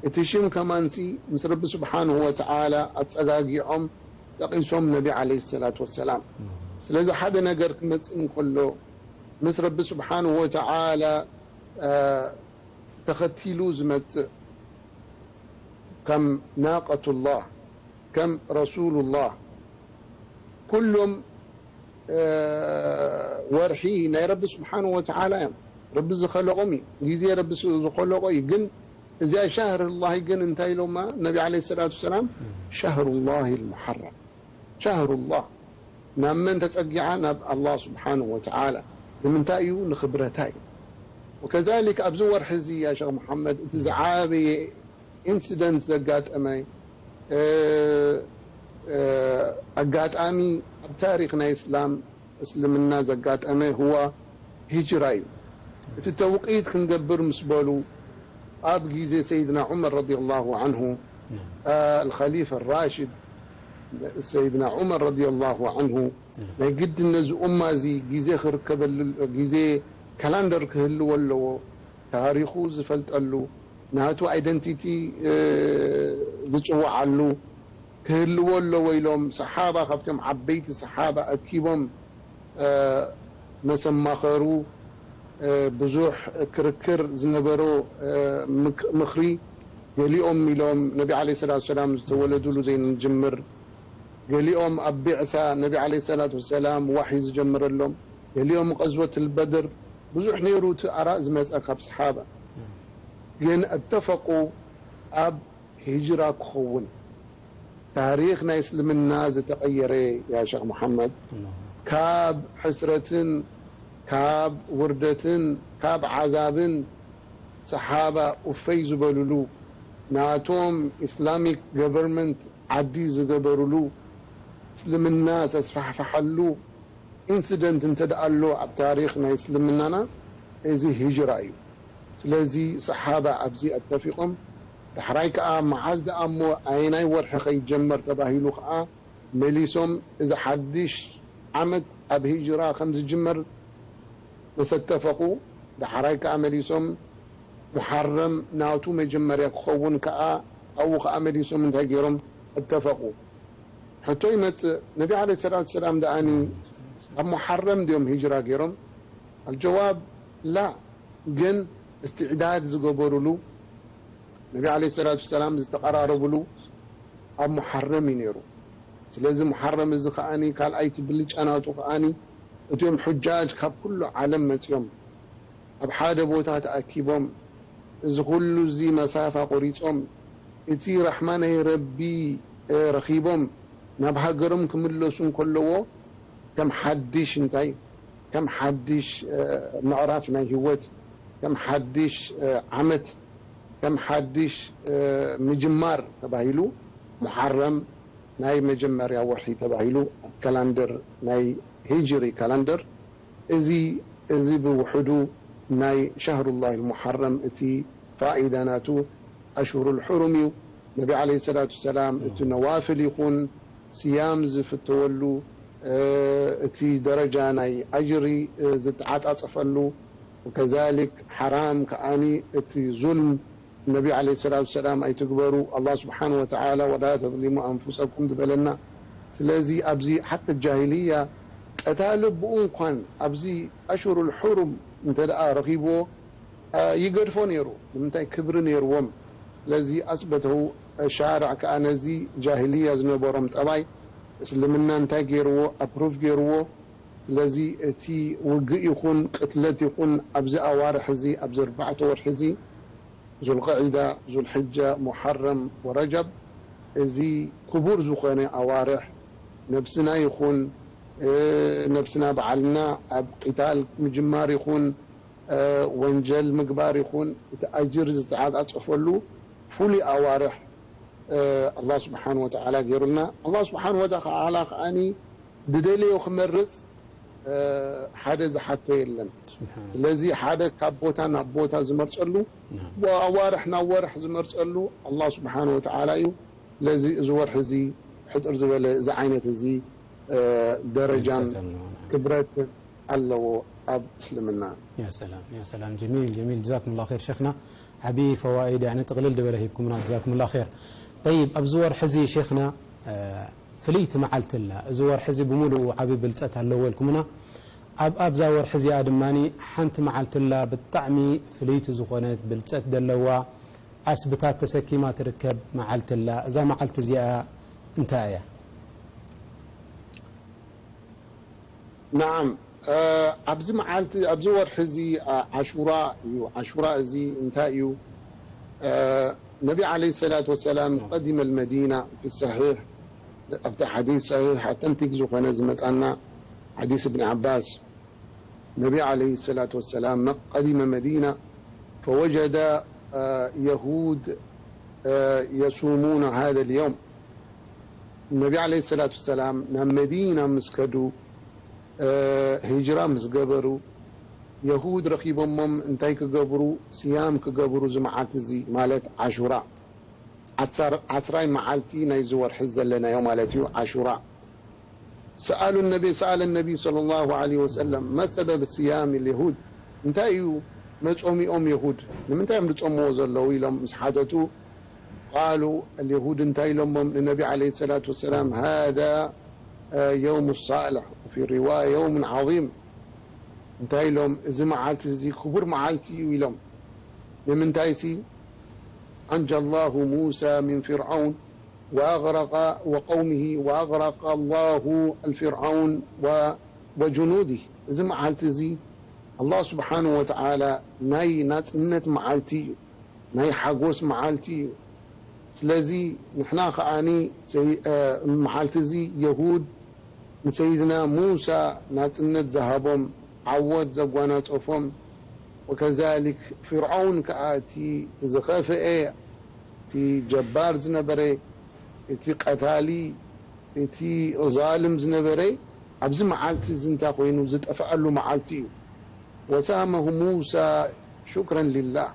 እቲ ሽም ከማንሲ ምስ ረቢ ስብሓንሁ ወተዓላ ኣጸጋጊዖም ጠቒሶም ነቢ ዓለይሂ ሰላቱ ወሰላም። ስለዚ ሓደ ነገር ክመጽእ እንከሎ ምስ ረቢ ስብሓንሁ ወተዓላ፣ እ፣ ተኸቲሉ ዝመጽእ ከም ናቀቱላህ፣ ከም ረሱሉላህ፣ ኩሎም፣ እ፣ ወርሒ ናይ ረቢ ስብሓንሁ ወተዓላ እዮም። ረቢ ዝኸለቖም እዩ። ግዜ ረቢ ስ-፣ ዝኸለቖ እዩ። ግን እዚኣ ሻህሩላሂ ግን እንታይ ኢሎማ ነቢ ዓለይሂ ሰላቱ ወሰላም? ሻህሩላሂል ሙሐረም። ሻህሩላህ። ናብ መን ተጸጊዓ? ናብ ኣላህ ስብሓንሁ ወተዓላ። ንምንታይ እዩ? ንኽብረታ እዩ። ወከዛሊክ ኣብዚ ወርሒ እዚ፣ ያ ሸኽ መሓመድ፣ እቲ ዝዓበየ ኢንሲደንት ዘጋጠመ፣ እ፣ እ፣ ኣጋጣሚ ኣብ ታሪኽ ናይ እስላም፣ እስልምና ዘጋጠመ ህዋ ሂጅራ እዩ። እቲ ተውቂት ክንገብር ምስ በሉ፣ ኣብ ግዜ ሰይድና ዑመር ረዲየላሁ ዐንሁ፣ እ፣ ኣልኸሊፈ ራሽድ ሰይድና ዑመር ረዲየላሁ ዐንሁ፣ ናይ ግድን ነዚ ኡማ እዚ ግዜ ክርከበሉ፣ ግዜ ካላንደር ክህልዎ ኣለዎ። ታሪኹ ዝፈልጠሉ፣ ናቱ ኣይደንቲቲ፣ እ፣ ዝጽውዓሉ ክህልዎ ኣለዎ ኢሎም ሰሓባ፣ ካብቶም ዓበይቲ ሰሓባ ኣኪቦም፣ እ፣ መሰማኸሩ፣ እ፣ ብዙሕ ክርክር ዝነበሮ፣ እ፣ ምክ-፣ ምኽሪ፣ ገሊኦም ኢሎም ነቢ ዓለይሂ ሰላቱ ሰላም ዝተወለዱሉ ዘይንጅምር፣ ገሊኦም ኣብ ቢዕሳ ነቢ ዓለይሂ ሰላቱ ወሰላም ዋሕይ ዝጀመረሎም፣ ገሊኦም ቐዝወት ልበድር፣ ብዙሕ ነይሩ እቲ ኣራእ ዝመጸ ካብ ሰሓባ። ግን እተፈቁ ኣብ ሂጅራ ክኸውን። ታሪኽ ናይ እስልምና ዝተቐየረ፣ ያ ሸኽ መሓመድ፣ ኣላሁ። ካብ ሕስረትን ካብ ውርደትን ካብ ዓዛብን ሰሓባ ኡፈይ ዝበሉሉ፣ ናቶም ኢስላሚክ ገቨርንመንት ዓዲ ዝገበሩሉ፣ እስልምና ዘስፋሕፈሐሉ ኢንሲደንት እንተ ደኣ ኣሎ ኣብ ታሪኽ ናይ እስልምናና፣ እዚ ሂጅራ እዩ። ስለዚ ሰሓባ ኣብዚ ኣተፊቖም፣ ዳሕራይ ከኣ መዓዝ ደኣ እሞ ኣየናይ ወርሒ ከይጀመር ተባሂሉ ከኣ መሊሶም፣ እዚ ሓድሽ ዓመት ኣብ ሂጅራ ከም ዝጅመር መሰተፈቑ፣ ዳሕራይ ከኣ መሊሶም ሙሓረም ናቱ መጀመርያ ክኸውን ከኣ፣ ኣብኡ ከኣ መሊሶም እንታይ ገይሮም? እተፈቑ። ሕቶ ይመጽእ፣ ነቢ ዓለይሂ ሰላቱ ወሰላም ደኣኒ ኣብ ሙሓረም ድዮም ሂጅራ ገይሮም? ኣልጀዋብ ላ። ግን እስትዕዳድ ዝገበሩሉ፣ ነቢ ዓለይሂ ሰላቱ ወሰላም ዝተቐራረብሉ ኣብ ሙሓረም እዩ ነይሩ። ስለዚ ሙሓረም እዚ ከኣኒ ካልኣይቲ ብልጫ ናቱ ከኣኒ እቶም ሑጃጅ ካብ ኩሉ ዓለም መጺኦም ኣብ ሓደ ቦታ ተኣኪቦም እዚ ኩሉ እዚ መሳፋ ቆሪጾም እቲ ራሕማ ናይ ረቢ ረኺቦም ናብ ሃገሮም ክምለሱ እንከለዎ ከም ሓድሽ እንታይ ከም ሓድሽ ምዕራፍ ናይ ህይወት ከም ሓድሽ ዓመት ከም ሓድሽ ምጅማር ተባሂሉ ሙሓረም ናይ መጀመርያ ወርሒ ተባሂሉ ኣብ ካላንደር ናይ ሂጅሪ ካላንደር እዚ እዚ ብውሕዱ ናይ ሻህሩላህ ሙሓረም እቲ ፋኢዳ ናቱ ኣሽሁሩል ሑሩም እዩ። ነቢ ዓለይሂ ሰላቱ ሰላም እቲ ነዋፍል ይኹን ስያም ዝፍተወሉ እቲ ደረጃ ናይ ኣጅሪ ዝተዓጻጸፈሉ ወከዛሊክ ሓራም ከኣኒ እቲ ዙልም ነቢ ዓለይሂ ሰላቱ ሰላም ኣይትግበሩ ኣላህ ስብሓን ወተዓላ ወላ ተዝሊሙ ኣንፉሰኩም ዝበለና። ስለዚ ኣብዚ ሓቲ ጃሂልያ ቀታሊ ብኡ እንኳን ኣብዚ ኣሽሁሩል ሑሩም እንተ ደኣ ረኺብዎ ይገድፎ ነይሩ። ንምንታይ ክብሪ ነይርዎም። ስለዚ ኣስበተው ሻርዕ ከኣ ነዚ ጃሂልያ ዝነበሮም ጠባይ እስልምና እንታይ ገይርዎ ኣፕሩቭ ገይርዎ። ስለዚ እቲ ውግእ ይኹን ቅትለት ይኹን ኣብዚ ኣዋርሕ እዚ ኣብዚ ኣርባዕተ ወርሒ እዚ ዙልቅዒዳ፣ ዙልሕጃ፣ ሙሓረም ወረጀብ እዚ ክቡር ዝኾነ ኣዋርሕ ነብስና ይኹን ነብስና ባዕልና ኣብ ቂታል ምጅማር ይኹን ወንጀል ምግባር ይኹን እቲ ኣጅር ዝተዓጻጸፈሉ ፍሉይ ኣዋርሕ ኣላህ ስብሓን ወተዓላ ገይሩልና። ኣላህ ስብሓን ወተዓላ ከዓኒ ዝደለዮ ክመርፅ ሓደ ዝሓቶ የለን። ስለዚ ሓደ ካብ ቦታ ናብ ቦታ ዝመርፀሉ ኣዋርሕ ናብ ወርሕ ዝመርፀሉ ኣላህ ስብሓን ወተዓላ እዩ። ስለዚ እዚ ወርሒ እዚ ሕፅር ዝበለ እዚ ዓይነት እዚ ደረጃን ክብረትን ኣለዎ ኣብ እስልምና። ሰላም ጀሚል ጀሚል ጀዛኩም ላ ር ሸክና ዓብዪ ፈዋኢድ ጥቕልል ዝበለ ሂብኩምና ጀዛኩም ላ ር። ጠይብ ኣብዚ ወርሒ እዚ ሸክና ፍልይቲ መዓልቲ ኣላ። እዚ ወርሒ እዚ ብምሉኡ ዓቢ ብልጸት ኣለዎ ኢልኩምና። ኣብ ኣብዛ ወርሒ እዚኣ ድማ ሓንቲ መዓልቲ ኣላ ብጣዕሚ ፍልይቲ ዝኾነት ብልጸት ዘለዋ ዓስብታት ተሰኪማ ትርከብ መዓልቲ ኣላ። እዛ መዓልቲ እዚኣ እንታይ እያ? ናዓም ኣብዚ መዓልቲ ኣብዚ ወርሒ እዚ ዓሹራ እዩ። ዓሹራ እዚ እንታይ እዩ? ነቢ ዓለይሂ ሰላቱ ወሰላም ቀዲመ ልመዲና ፊ ሰሒሕ ኣብቲ ሓዲስ ሰሒሕ ኣተንቲክ ዝኾነ ዝመጻና ሓዲስ እብኒ ዓባስ ነቢ ዓለይሂ ሰላቱ ወሰላም ቀዲመ መዲና ፈወጀደ የሁድ የሱሙነ ሃዘ ልየውም ነቢ ዓለይሂ ሰላቱ ወሰላም ናብ መዲና ምስ ከዱ ሂጅራ ምስ ገበሩ የሁድ ረኺቦሞም እንታይ ክገብሩ ስያም ክገብሩ እዚ መዓልቲ እዚ ማለት ዓሹራ ዓስራይ መዓልቲ ናይዚ ወርሒ ዘለናዮ ማለት እዩ ዓሹራ ሰኣሉ ነቢ ሰኣለ ነቢ صلى الله عليه وسلم ما سبب صيام اليهود እንታይ እዩ መጾሚኦም የሁድ ንምንታይ እዮም ዝጾምዎ ዘለዉ ኢሎም ምስ ሓተቱ قالوا اليهود እንታይ ኢሎሞም ንነቢ عليه الصلاة والسلام هذا يوم صالح وفي رواية يوم عظيم እንታይ ኢሎም እዚ መዓልቲ እዚ ክቡር መዓልቲ እዩ ኢሎም ንምንታይሲ أنجى الله موسى من فرعون وأغرق وقومه وأغرق الله الفرعون وجنوده እዚ መዓልቲ እዚ ኣላህ ስብሓን ወተዓላ ናይ ናፅነት መዓልቲ እዩ ናይ ሓጎስ መዓልቲ እዩ ስለዚ ንሕና ከዓኒ መዓልቲ እዚ የሁድ ንሰይድና ሙሳ ናፅነት ዝሃቦም ዓወት ዘጓናፀፎም ወከዛሊክ ፍርዖን ከዓ እቲ ዝኸፍአ እቲ ጀባር ዝነበረ እቲ ቀታሊ እቲ ዛልም ዝነበረ ኣብዚ መዓልቲ እዚ እንታይ ኮይኑ ዝጠፍኣሉ መዓልቲ እዩ ወሳመሁ ሙሳ ሹክረን ሊላህ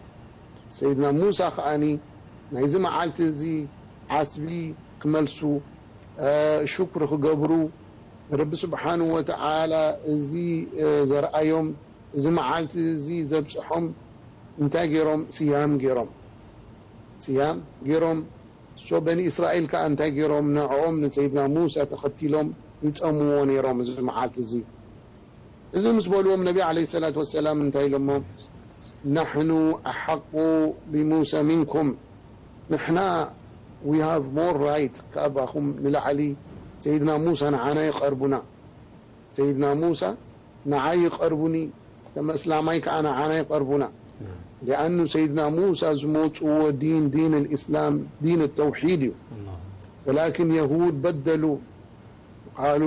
ሰይድና ሙሳ ከዓኒ ናይዚ መዓልቲ እዚ ዓስቢ ክመልሱ ሽክሪ ክገብሩ ንረቢ ስብሓንሁ ወተዓላ እዚ ዘርኣዮም እዚ መዓልቲ እዚ ዘብፅሖም እንታይ ገይሮም ስያም ገይሮም ስያም ገይሮም እሶ በኒ እስራኤል ከዓ እንታይ ገይሮም ንዕኦም ንሰይድና ሙሳ ተኸቲሎም ይፀምዎ ነይሮም እዚ መዓልቲ እዚ እዚ ምስ በልዎም ነቢ ዓለይሂ ሰላቱ ወሰላም እንታይ ኢሎሞ ናሕኑ ኣሓቁ ብሙሳ ሚንኩም ንሕና we have more right ካባኹም ንላዕሊ ሰይድና ሙሳ ንዓና ይቐርቡና። ሰይድና ሙሳ ንዓይ ይቐርቡኒ፣ ከም እስላማይ ከኣ ንዓና ይቐርቡና። ሊኣኑ ሰይድና ሙሳ ዝመጽዎ ዲን ዲን ልእስላም ዲን ተውሒድ እዩ። ወላኪን የሁድ በደሉ ቃሉ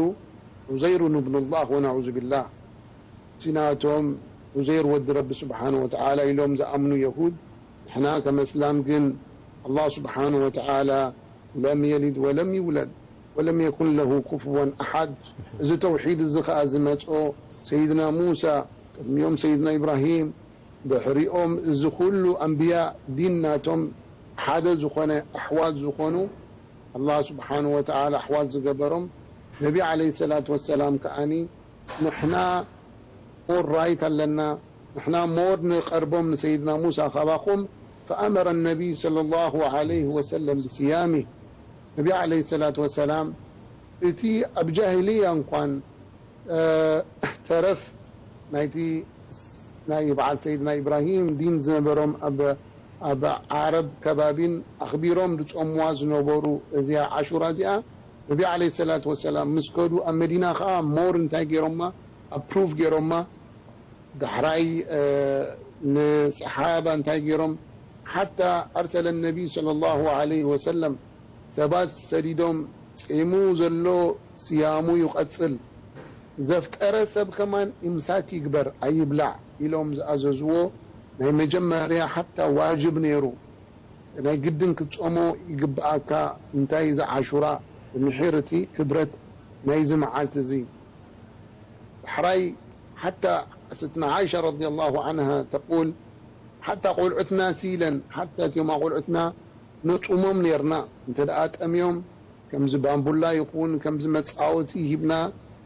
ዑዘይሩን እብኑላህ ወነዑዙ ቢላህ። እቲ ናቶም ዑዘይር ወዲ ረቢ ስብሓነ ወተዓላ ኢሎም ዝኣምኑ የሁድ፣ ንሕና ከም እስላም ግን ኣላህ ስብሓነ ወተዓላ ለም የሊድ ወለም ይውለድ ወለም የኩን ለሁ ኩፍወን ኣሓድ። እዚ ተውሒድ እዚ ኸዓ ዝመፅኦ ሰይድና ሙሳ፣ ቅድሚኦም ሰይድና ኢብራሂም፣ ድሕሪኦም እዚ ኩሉ ኣንብያ ዲን ናቶም ሓደ ዝኾነ ኣሕዋት ዝኾኑ ኣላህ ስብሓነ ወተዓላ ኣሕዋት ዝገበሮም ነቢ ዓለይሂ ሰላቱ ወሰላም ከዓኒ ንሕና more right ኣለና፣ ንሕና more ንቐርቦም ንሰይድና ሙሳ ካባኹም። فأمر النبي صلى الله عليه وسلم بصيامه. ነቢ ዓለይሂ ሰላቱ ወሰላም እቲ ኣብ ጃሂልያ እንኳን ተረፍ ናይቲ ናይ በዓል ሰይድና ኢብራሂም ዲን ዝነበሮም ኣብ ኣብ ዓረብ ከባቢን ኣኽቢሮም ዝጾምዋ ዝነበሩ እዚኣ ዓሹራ እዚኣ ነቢ ዓለይሂ ሰላቱ ወሰላም ምስ ከዱ ኣብ መዲና ኸዓ more እንታይ ገይሮማ ኣፕሩቭ ገይሮማ ዳሕራይ ንሰሓባ እንታይ ገይሮም ሓታ ኣርሰለ ነቢ ሰለላሁ ዐለይሂ ወሰለም ሰባት ሰዲዶም ፂሙ ዘሎ ስያሙ ይቐፅል ዘፍጠረ ሰብ ከማን ኢምሳክ ይግበር ኣይብላዕ ኢሎም ዝኣዘዝዎ ናይ መጀመርያ ሓታ ዋጅብ ነይሩ ናይ ግድን ክትጾሞ ይግብኣካ እንታይ እዚ ዓሹራ ብምሒር እቲ ክብረት ናይዚ መዓልቲ እዚ ዳሕራይ ሓታ ስትነ ዓይሻ ረዲየላሁ ዓንሃ ተቁል ሓታ ቆልዑትና ሲለን ሓታ እቲኦም ቆልዑትና ነጹሞም ኔርና እንተ ደኣ ጠምዮም ከምዚ ባምቡላ ይኹን ከምዚ መጻወቲ ሂብና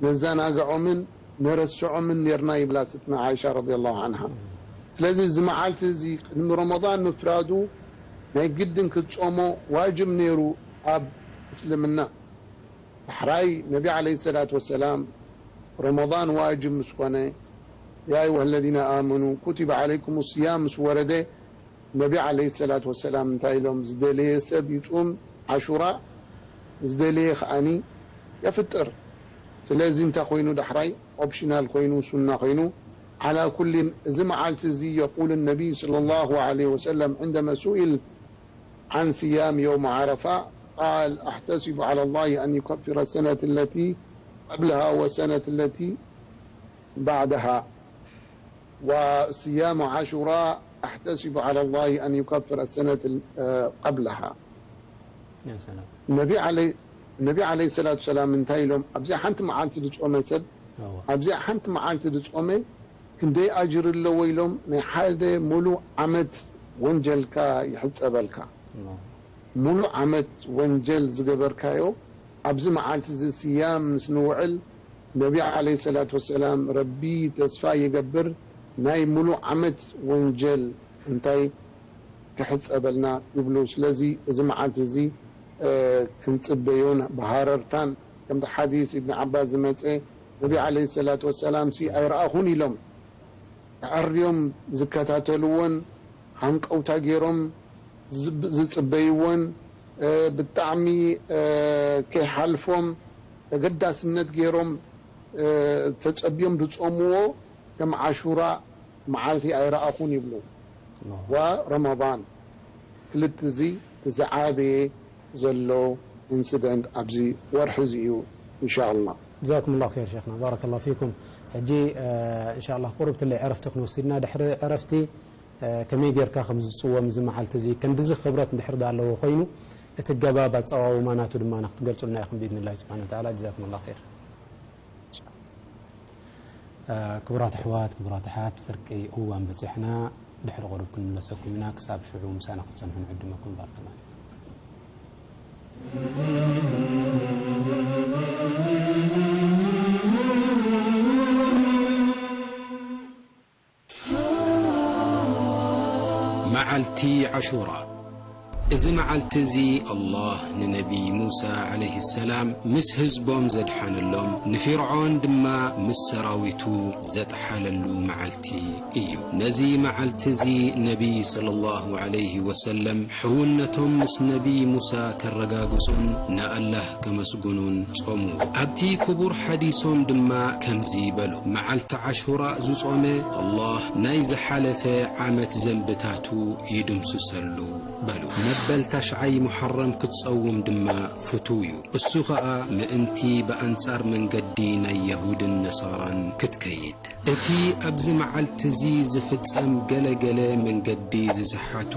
ነዘናግዖምን ነረስዖምን ኔርና ይብላ ስትነ ዓይሻ ረዲየላሁ ዓንሃ። ስለዚ እዚ መዓልቲ እዚ ቅድሚ ረመዳን ምፍራዱ ናይ ግድን ክትጾሞ ዋጅብ ኔሩ ኣብ እስልምና። ዳሕራይ ነቢ ዓለይሂ ሰላቱ ወሰላም ረመዳን ዋጅብ ምስ ኮነ ያ ኣዩሃ ለዚነ ኣመኑ ኩቲበ ዓለይኩም ስያም ምስ ወረደ ነቢ ዓለይሂ ሰላቱ ወሰላም እንታይ ኢሎም ዝደለየ ሰብ ይጹም ዓሹራ ዝደለየ ከኣኒ የፍጥር። ስለዚ እንታይ ኮይኑ ዳሕራይ ኦፕሽናል ኮይኑ ሱና ኮይኑ ዓላ ኩሊን እዚ መዓልቲ እዚ የቁል ነቢይ ሰለላሁ ዐለይሂ ወሰለም عندما سئل عن صيام يوم عرفة قال أحتسب على الله أن يكفر السنة التي قبلها والسنة التي بعدها وصيام عاشوراء أحتسب على الله أن يكفر السنة قبلها. ነቢ ዓለይሂ ሰላቱ ሰላም እንታይ ኢሎም ኣብዚኣ ሓንቲ መዓልቲ ዝጾመ ሰብ ኣብዚኣ ሓንቲ መዓልቲ ዝጾመ ክንደይ ኣጅር ኣለዎ ኢሎም ናይ ሓደ ሙሉእ ዓመት ወንጀልካ ይሕጸበልካ። ሙሉእ ዓመት ወንጀል ዝገበርካዮ ኣብዚ መዓልቲ እዚ ስያም ምስ ንውዕል ነቢ ዓለይሂ ሰላቱ ወሰላም ረቢ ተስፋ ይገብር ናይ ሙሉእ ዓመት ወንጀል እንታይ ክሕጸበልና ይብሉ። ስለዚ እዚ መዓልቲ እዚ ክንጽበዮን ብሃረርታን ከምቲ ሓዲስ ኢብን ዓባስ ዝመጸ ነቢ ዓለይሂ ሰላቱ ወሰላም ሲ ኣይረኣኹን ኢሎም ኣዕርዮም ዝከታተልዎን ሃንቀውታ ገይሮም ዝጽበይዎን ብጣዕሚ ከይሓልፎም ተገዳስነት ገይሮም ተጸብዮም ዝጾምዎ ከም ዓሹራ መዓልቲ ኣይረኣኹን ይብሉ። ወረመዳን ክልተ እዚ እቲ ዝዓበየ ዘሎ ኢንሲደንት ኣብዚ ወርሒ እዚ እዩ ኢንሻኣላህ። ጀዛኩም ላሁ ኸይር ሸይኽና ባረከላሁ ፊኩም። ሕጂ ኢንሻኣላህ ቁሩብ ትለይ ዕረፍቲ ክንወስድና ድሕሪ ዕረፍቲ ከመይ ጌርካ ከም ዝፅወም እዚ መዓልቲ እዚ ከንድዚ ክብረት እንድሕር ዳ ኣለዎ ኮይኑ እቲ ገባብ ኣፀዋውማ ናቱ ድማ ክትገልፁልና ኢኹም ብኢዝኒላሂ ስብሓን ወተዓላ። ጀዛኩም ላሁ ኸይር። ክቡራት ኣሕዋት ክቡራት ኣሓት ፍርቂ እዋን በፂሕና ድሕሪ ቁሩብ ክንምለሰኩም ኢና ክሳብ ሽዑ ምሳና ክትፀንሑ ንዕድመኩም ባርክና መዓልቲ ዓሹራ እዚ መዓልቲ እዚ ኣላህ ንነቢ ሙሳ ዓለይሂ ሰላም ምስ ህዝቦም ዘድሓነሎም፣ ንፊርዖን ድማ ምስ ሰራዊቱ ዘጥሓለሉ መዓልቲ እዩ። ነዚ መዓልቲ እዚ ነቢ ሰለላሁ ዓለይሂ ወሰለም ሕውነቶም ምስ ነቢ ሙሳ ከረጋግጹን ንኣላህ ከመስግኑን ጾሙ። ኣብቲ ክቡር ሓዲሶም ድማ ከምዚ በሉ፣ መዓልቲ ዓሹራ ዝጾመ ኣላህ ናይ ዝሓለፈ ዓመት ዘንብታቱ ይድምስሰሉ በሉ። መበል ታሽዓይ ሙሓረም ክትጸውም ድማ ፍቱው እዩ። እሱ ኸኣ ምእንቲ ብኣንጻር መንገዲ ናይ የሁድን ነሳራን ክትከይድ። እቲ ኣብዚ መዓልቲ እዚ ዝፍጸም ገለ ገለ መንገዲ ዝሰሓቱ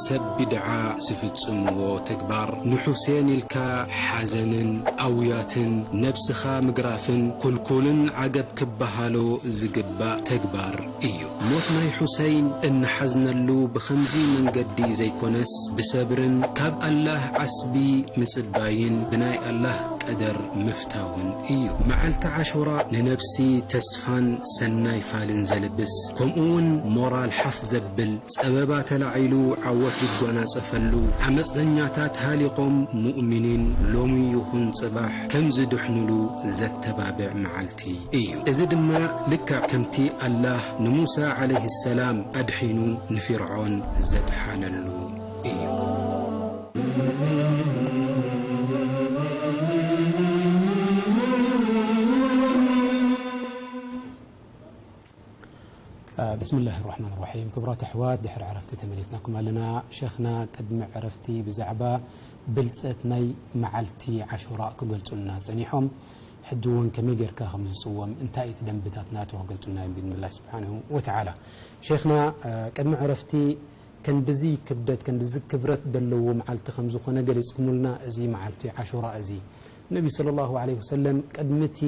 ሰብ ቢድዓ ዝፍጽምዎ ተግባር፣ ንሑሴን ኢልካ ሓዘንን ኣውያትን ነብስኻ ምግራፍን ኩልኩልን ዓገብ ክበሃሎ ዝግባእ ተግባር እዩ። ሞት ናይ ሑሰይን እንሓዝነሉ ብኸምዚ መንገዲ ዘይኮነስ፣ ብሰብርን ካብ ኣላህ ዓስቢ ምጽባይን ብናይ ኣላህ ቀደር ምፍታውን እዩ። መዓልቲ ዓሹራ ንነብሲ ተስፋን ሰናይ ፋልን ዘልብስ፣ ከምኡውን ሞራል ሓፍ ዘብል፣ ጸበባ ተላዒሉ ዓወት ዝጎናጸፈሉ፣ ዓመጽተኛታት ሃሊቖም ሙእሚኒን ሎሚ ይኹን ጽባሕ ከም ዝድሕኑሉ ዘተባብዕ መዓልቲ እዩ። እዚ ድማ ልክዕ ከምቲ ኣላህ ንሙሳ ዓለይሂ ሰላም ኣድሒኑ ንፊርዖን ዘጥሓለሉ እዩ። ብስምላህ ራሕማን ራሒም። ክቡራት ኣሕዋት፣ ድሕሪ ዕረፍቲ ተመሊስናኩም ኣለና። ሸኽና ቅድሚ ዕረፍቲ ብዛዕባ ብልጸት ናይ መዓልቲ ዓሹራ ክገልጹልና ጸኒሖም። ሕጂ እውን ከመይ ጌርካ ከም ዝጽወም፣ እንታይ እቲ ደንብታት ናቱ ክገልጹልና እዮም ብኢድኒላህ ስብሓንሁ ወተዓላ። ሸይኽና፣ እ፣ ቅድሚ ዕረፍቲ ክንድዚ ክብደት፣ ክንድዚ ክብረት ዘለዎ መዓልቲ ከም ዝኾነ ገሊጽኩሙልና። እዚ መዓልቲ ዓሹራ እዚ ነቢ ሰለላሁ ዐለይሂ ወሰለም ቅድሚ እቲ፣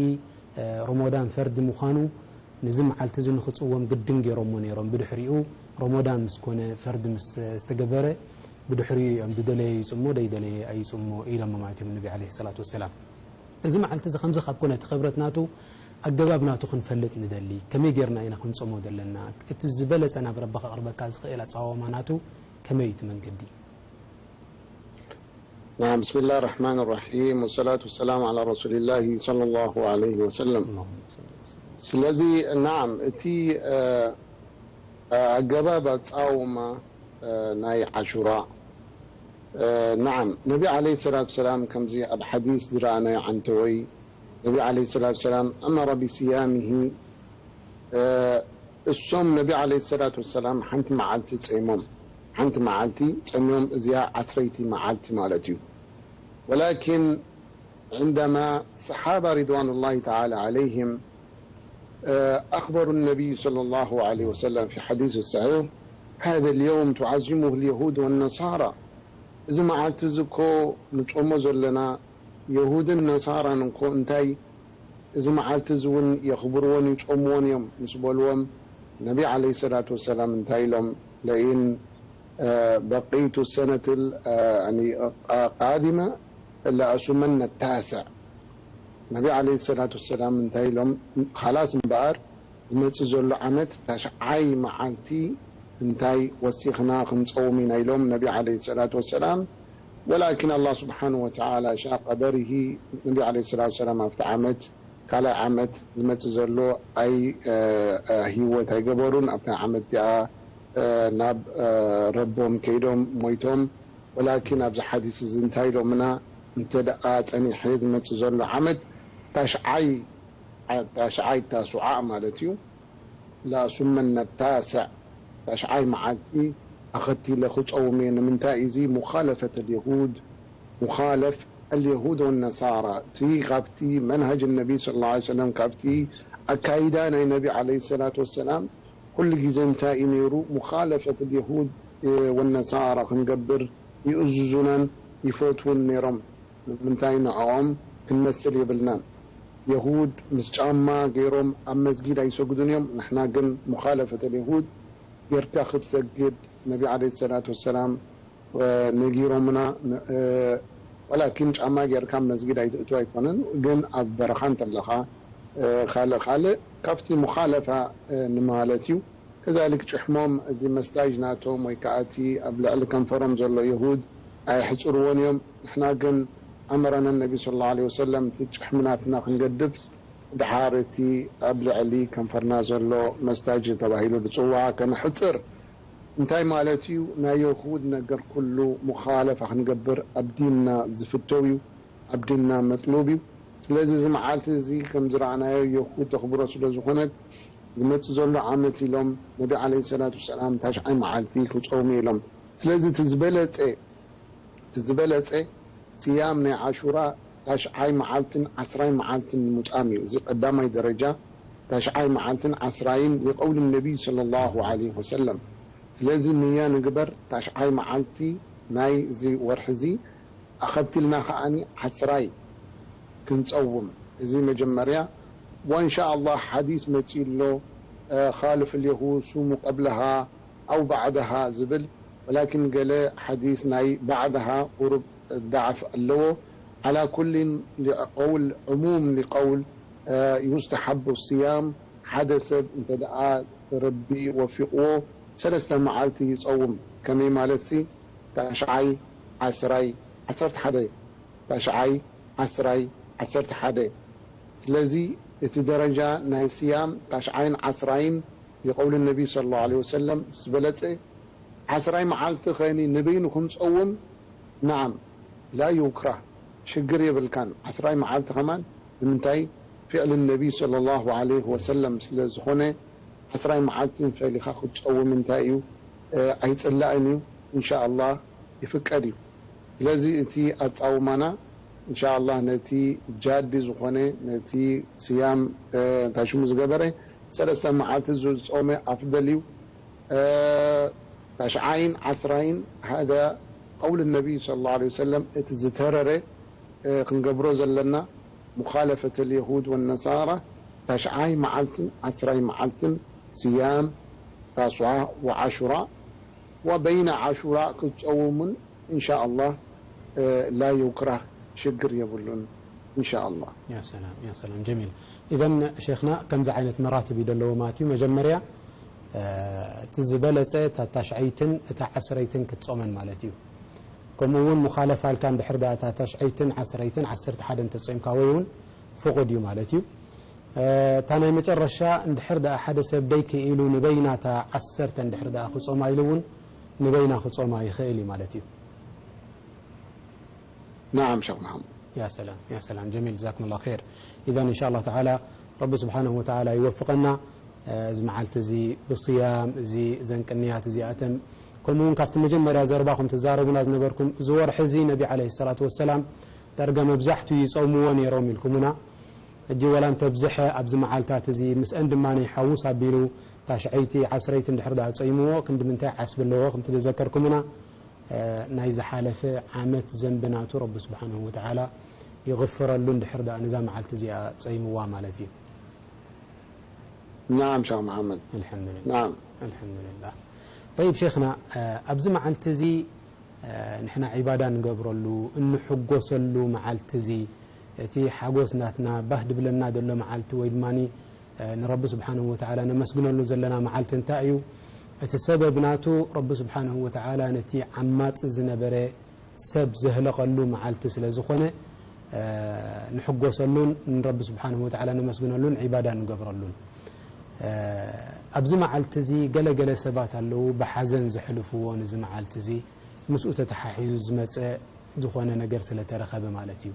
እ፣ ሮሞዳን ፈርዲ ምዃኑ ነዚ መዓልቲ እዚ ንኽጽወም ግድን ገይሮሞ ነይሮም። ብድሕሪኡ ሮሞዳን ምስ ኮነ፣ ፈርዲ ምስ ዝተገበረ፣ ብድሕሪኡ እዮም ዝደለየ ይጽሞ፣ ዘይደለየ ኣይጽሞ ኢሎሞ ማለት እዮም ነቢ ዐለይሂ ሰላቱ ወሰላም። እዚ መዓልቲ እዚ ከምዚ ካብ ኮነ፣ እቲ ክብረት ናቱ፣ ኣገባብ ናቱ ክንፈልጥ ንደሊ። ከመይ ጌርና ኢና ክንጾሞ ዘለና? እቲ ዝበለጸ ናብ ረቢ ከቕርበካ ዝኽእል ኣጻዋውማ ናቱ ከመይ እዩ እቲ መንገዲ? نعم، بسم الله الرحمن الرحيم، والصلاة والسلام على رسول الله صلى الله عليه وسلم. اللهم صل وسلم. ስለዚ፣ ናዓም፣ እቲ፣ እ፣ ኣገባብ ኣጻውማ፣ እ፣ ናይ ዓሹራ፣ እ፣ ናዓም፣ ነቢ ዓለይሂ ሰላቱ ሰላም ከምዚ ኣብ ሓዲስ ዝረኣናዮ ዓንተወይ፣ ነቢ ዓለይሂ ሰላቱ ሰላም ኣመረ ቢስያሚሂ፣ እ፣ እሶም ነቢ ዓለይሂ ሰላቱ ወሰላም ሓንቲ መዓልቲ ጸይሞም፣ ሓንቲ መዓልቲ ጸሚዮም፣ እዚኣ ዓስረይቲ መዓልቲ ማለት እዩ። ወላኪን عندما الصحابة رضوان الله تعالى عليهم، እ፣ أخبروا النبي صلى الله عليه وسلم في حديث صحيح، هذا اليوم تعظمه اليهود والنصارى. እዚ መዓልቲ እዚ እኮ ንጾሞ ዘለና፣ የሁድን ነሳራን እኮ እንታይ እዚ መዓልቲ እዚ እውን የኽብርዎን ይጾምዎን እዮም ምስ በልዎም፣ ነቢ ዓለይሂ ሰላቱ ወሰላም እንታይ ኢሎም? ለኢን፣ እ፣ በቂቱ ሰነት ል-፣ እ፣ ያኒ፣ ቃ-፣ ቃዲመ ለኣሱመነ ታስዕ። ነቢ ዓለይሂ ሰላቱ ወሰላም እንታይ ኢሎም? ኻላስ እምበኣር፣ ዝመጽእ ዘሎ ዓመት ታሽዓይ መዓልቲ እንታይ ወሲኽና ክንጸውም ኢና ኢሎም ነቢ ዓለይሂ ሰላቱ ወሰላም። ወላኪን ኣላህ ስብሓንሁ ወተዓላ ሻእ ቀደሪሂ፣ ነቢ ዓለይሂ ሰላቱ ወሰላም ኣብቲ ዓመት፣ ካልኣይ ዓመት ዝመጽእ ዘሎ ኣይ-፣ እ፣ እ፣ ህይወት ኣይገበሩን። ኣብታ ዓመት እቲኣ፣ እ፣ ናብ፣ እ፣ ረቦም ከይዶም ሞይቶም። ወላኪን ኣብዚ ሓዲስ እዚ እንታይ ኢሎምና? እንተ ደኣ ጸኒሐ ዝመጽእ ዘሎ ዓመት ታሽዓይ፣ ዓ-፣ ታሽዓይ ታሱዓ ማለት እዩ። ላሱመነ ታስዕ፣ ታሽዓይ መዓልቲ ኣኸቲለ ክጸውም እየ። ንምንታይ እዚ? ሙኻለፈት ኣልየሁድ፣ ሙኻለፍ ኣልየሁድ ወነሳራ። እቲ ካብቲ መንሃጅ ነቢ ሰለላሁ ዐለይሂ ወሰለም፣ ካብቲ ኣካይዳ ናይ ነቢ ዐለይሂ ሰላቱ ወሰላም፣ ኩሉ ግዜ እንታይ እዩ ነይሩ? ሙኻለፈት ኣልየሁድ ወነሳራ ክንገብር ይእዝዙናን ይፈትዉን ነይሮም። ንምንታይ ንዕኦም ክንመስል የብልናን። የሁድ ምስ ጫማ ገይሮም ኣብ መስጊድ ኣይሰግዱን እዮም። ንሕና ግን ሙኻለፈት ኣልየሁድ ጌርካ ክትሰግድ ነቢ ዐለይሂ ሰላቱ ወሰላም፣ እ፣ ነጊሮምና። እ፣ ወላኪን ጫማ ጌርካ ኣብ መስጊድ ኣይትእትው ኣይኮነን፣ ግን ኣብ በረኻ እንተለኻ፣ እ፣ ካልእ ካልእ ካብቲ ሙኻለፋ፣ እ፣ ንማለት እዩ። ከዛሊክ ጭሕሞም፣ እዚ መስታይጅ ናቶም ወይ ከዓ እቲ ኣብ ልዕሊ ከንፈሮም ዘሎ የሁድ ኣይሕጽርዎን እዮም። ንሕና ግን ኣመረና ነቢ ሰለላሁ ዐለይሂ ወሰለም እቲ ጭሕሚ ናትና ክንገድፍ፣ ድሓር እቲ ኣብ ልዕሊ ከንፈርና ዘሎ መስታጅ ተባሂሉ ዝጽዋዕ ከነሕጽር። እንታይ ማለት እዩ? ናይ የሁድ ነገር ኩሉ ሙኻለፋ ክንገብር ኣብ ዲንና ዝፍተው እዩ፣ ኣብ ዲንና መጥሉብ እዩ። ስለዚ እዚ መዓልቲ እዚ ከም ዝረኣናዮ የሁድ ተኽብሮ ስለ ዝኾነት ዝመጽእ ዘሎ ዓመት ኢሎም ነቢ ዓለይሂ ሰላቱ ወሰላም ታሽዓይ መዓልቲ ክጾሙ ኢሎም። ስለዚ እቲ ዝበለጸ እቲ ዝበለጸ ስያም ናይ ዓሹራ ታሽዓይ መዓልትን ዓስራይ መዓልትን ምጻም እዩ። እዚ ቀዳማይ ደረጃ ታሽዓይ መዓልትን ዓስራይን ሊቀውል ነቢይ ሰለላሁ ዐለይሂ ወሰለም። ስለዚ ንያ ንግበር ታሽዓይ መዓልቲ ናይ እዚ ወርሒ እዚ ኣኸትልና ከኣኒ ዓስራይ ክንጸውም። እዚ መጀመርያ ወእንሻ ኣላህ ሓዲስ መጺኡ ኣሎ፣ ኻልፍ ልየሁድ ሱሙ ቀብለሃ ኣው ባዕደሃ ዝብል፣ ወላኪን ገለ ሓዲስ ናይ ባዕደሃ ቁሩብ ዳዕፍ ኣለዎ። ዓላ ኩሊን ሊቀውል ዕሙም ሊቀውል ዩስተሓቡ ስያም ሓደ ሰብ እንተ ደኣ ረቢ ወፊቕዎ ሰለስተ መዓልቲ ይጸውም። ከመይ ማለትሲ? ታሽዓይ፣ ዓስራይ፣ ዓሰርተ ሓደ። ታሽዓይ፣ ዓስራይ፣ ዓሰርተ ሓደ። ስለዚ እቲ ደረጃ ናይ ስያም ታሽዓይን ዓስራይን ብቀውሊ ነቢ ሰለላሁ ዐለይሂ ወሰለም ዝበለጸ። ዓስራይ መዓልቲ ኸኒ ንበይኑ ክንጸውም፣ ነዓም፣ ላ ዩክራህ፣ ሽግር የብልካን። ዓስራይ መዓልቲ ኸማን ንምንታይ? ፊዕሊ ነቢ ሰለላሁ ዐለይሂ ወሰለም ስለ ዝኾነ፣ ዓስራይ መዓልቲ ፈሊኻ ክትጸውም እንታይ እዩ? እ፣ ኣይጽላእን እዩ። እንሻ ኣላህ ይፍቀድ እዩ። ስለዚ እቲ ኣጻውማና እንሻ ኣላህ ነቲ ጃዲ ዝኾነ፣ ነቲ ስያም፣ እ፣ እንታይ ሽሙ ዝገበረ ሰለስተ መዓልቲ ዝጾመ ኣፍደል እዩ። እ፣ ታሽዓይን ዓስራይን ሃደ ቀውል ነቢይ ሰለላሁ ዐለይሂ ወሰለም እቲ ዝተረረ፣ እ፣ ክንገብሮ ዘለና ሙኻለፈት ልየሁድ ወነሳራ ታሽዓይ መዓልትን ዓስራይ መዓልትን ስያም ታስዓ ወዓሹራ ወበይነ ዓሹራ ክትጸውሙን እንሻ ኣላህ፣ እ፣ ላ ዩክራህ ሽግር የብሉን እንሻ ኣላህ። ያ ሰላም፣ ያ ሰላም፣ ጀሚል። ኢዘን ሼኽና ከምዚ ዓይነት መራትብ እዩ ዘለዎ ማለት እዩ። መጀመርያ፣ እ፣ እቲ ዝበለጸ እታ ታሽዐይትን እታ ዓስረይትን ክትጾመን ማለት እዩ። ከምኡ እውን ሙኻለፋ ኣልካ እንድሕር ደኣ እታ ታሽዐይትን ዓስረይትን ዓሰርተ ሓደ እንተጾምካ ወይ እውን ፍቑድ እዩ ማለት እዩ። እ፣ እታ ናይ መጨረሻ እንድሕር ደኣ ሓደ ሰብ ደይክኢሉ ንበይና እታ ዓሰርተ እንድሕር ደኣ ክጾማ ኢሉ እውን ንበይና ክጾማ ይኽእል እዩ ማለት እዩ። ናዓም ሸኽ መሓመድ። ያ ሰላም፣ ያ ሰላም፣ ጀሚል፣ ጀዛኩም ላሁ ኸይር። ኢዘን እንሻ ኣላህ ተዓላ ረቢ ስብሓነሁ ወተዓላ ይወፍቐና። እ፣ እዚ መዓልቲ እዚ ብስያም፣ እዚ፣ እዘን ቅንያት እዚኣተን፣ ከምኡ እውን ካብቲ መጀመርያ ዘረባኹም ትዛረቡና ዝነበርኩም፣ እዚ ወርሒ እዚ ነቢ ዓለይሂ ሰላቱ ወሰላም ዳርጋ መብዛሕትኡ ይጸውምዎ ነይሮም ኢልኩምና። ሕጂ ወላ እንተብዝሐ ኣብዚ መዓልታት እዚ ምስአን ድማ ናይ ሓውስ ኣቢሉ ታሽዐይቲ፣ ዓስረይቲ እንድሕር ደኣ ጸይምዎ ክንዲ ምንታይ ዓስቢ ኣለዎ? ከምቲ ዝዘከርኩምና፣ እ፣ ናይ ዝሓለፈ ዓመት ዘንቢ ናቱ ረቢ ስብሓንሁ ወተዓላ ይቕፍረሉ እንድሕር ደኣ ነዛ መዓልቲ እዚኣ ጸይምዋ ማለት እዩ። ናዓም ሸኽ መሓመድ። ኣልሐምዱሊላህ። ናዓም። ኣልሐምዱሊላህ። ጠይብ ሼኽና፣ እ፣ ኣብዚ መዓልቲ እዚ እ፣ ንሕና ዒባዳ ንገብረሉ፣ እንሕጎሰሉ መዓልቲ እዚ፣ እቲ ሓጎስ ናትና ባህ ድብለና ዘሎ መዓልቲ ወይ ድማኒ፣ እ፣ ንረቢ ስብሓንሁ ወተዓላ ነመስግነሉ ዘለና መዓልቲ እንታይ እዩ? እቲ ሰበብ ናቱ ረቢ ስብሓንሁ ወተዓላ ነቲ ዓማጺ ዝነበረ ሰብ ዘህለቐሉ መዓልቲ ስለ ዝኾነ፣ እ፣ ንሕጎሰሉን ንረቢ ስብሓንሁ ወተዓላ ነመስግነሉን ዒባዳ ንገብረሉን። እ፣ ኣብዚ መዓልቲ እዚ ገለ ገለ ሰባት ኣለዉ ብሓዘን ዘሕልፍዎ ነዚ መዓልቲ እዚ። ምስኡ ተተሓሒዙ ዝመጸ ዝኾነ ነገር ስለ ተረኸበ ማለት እዩ።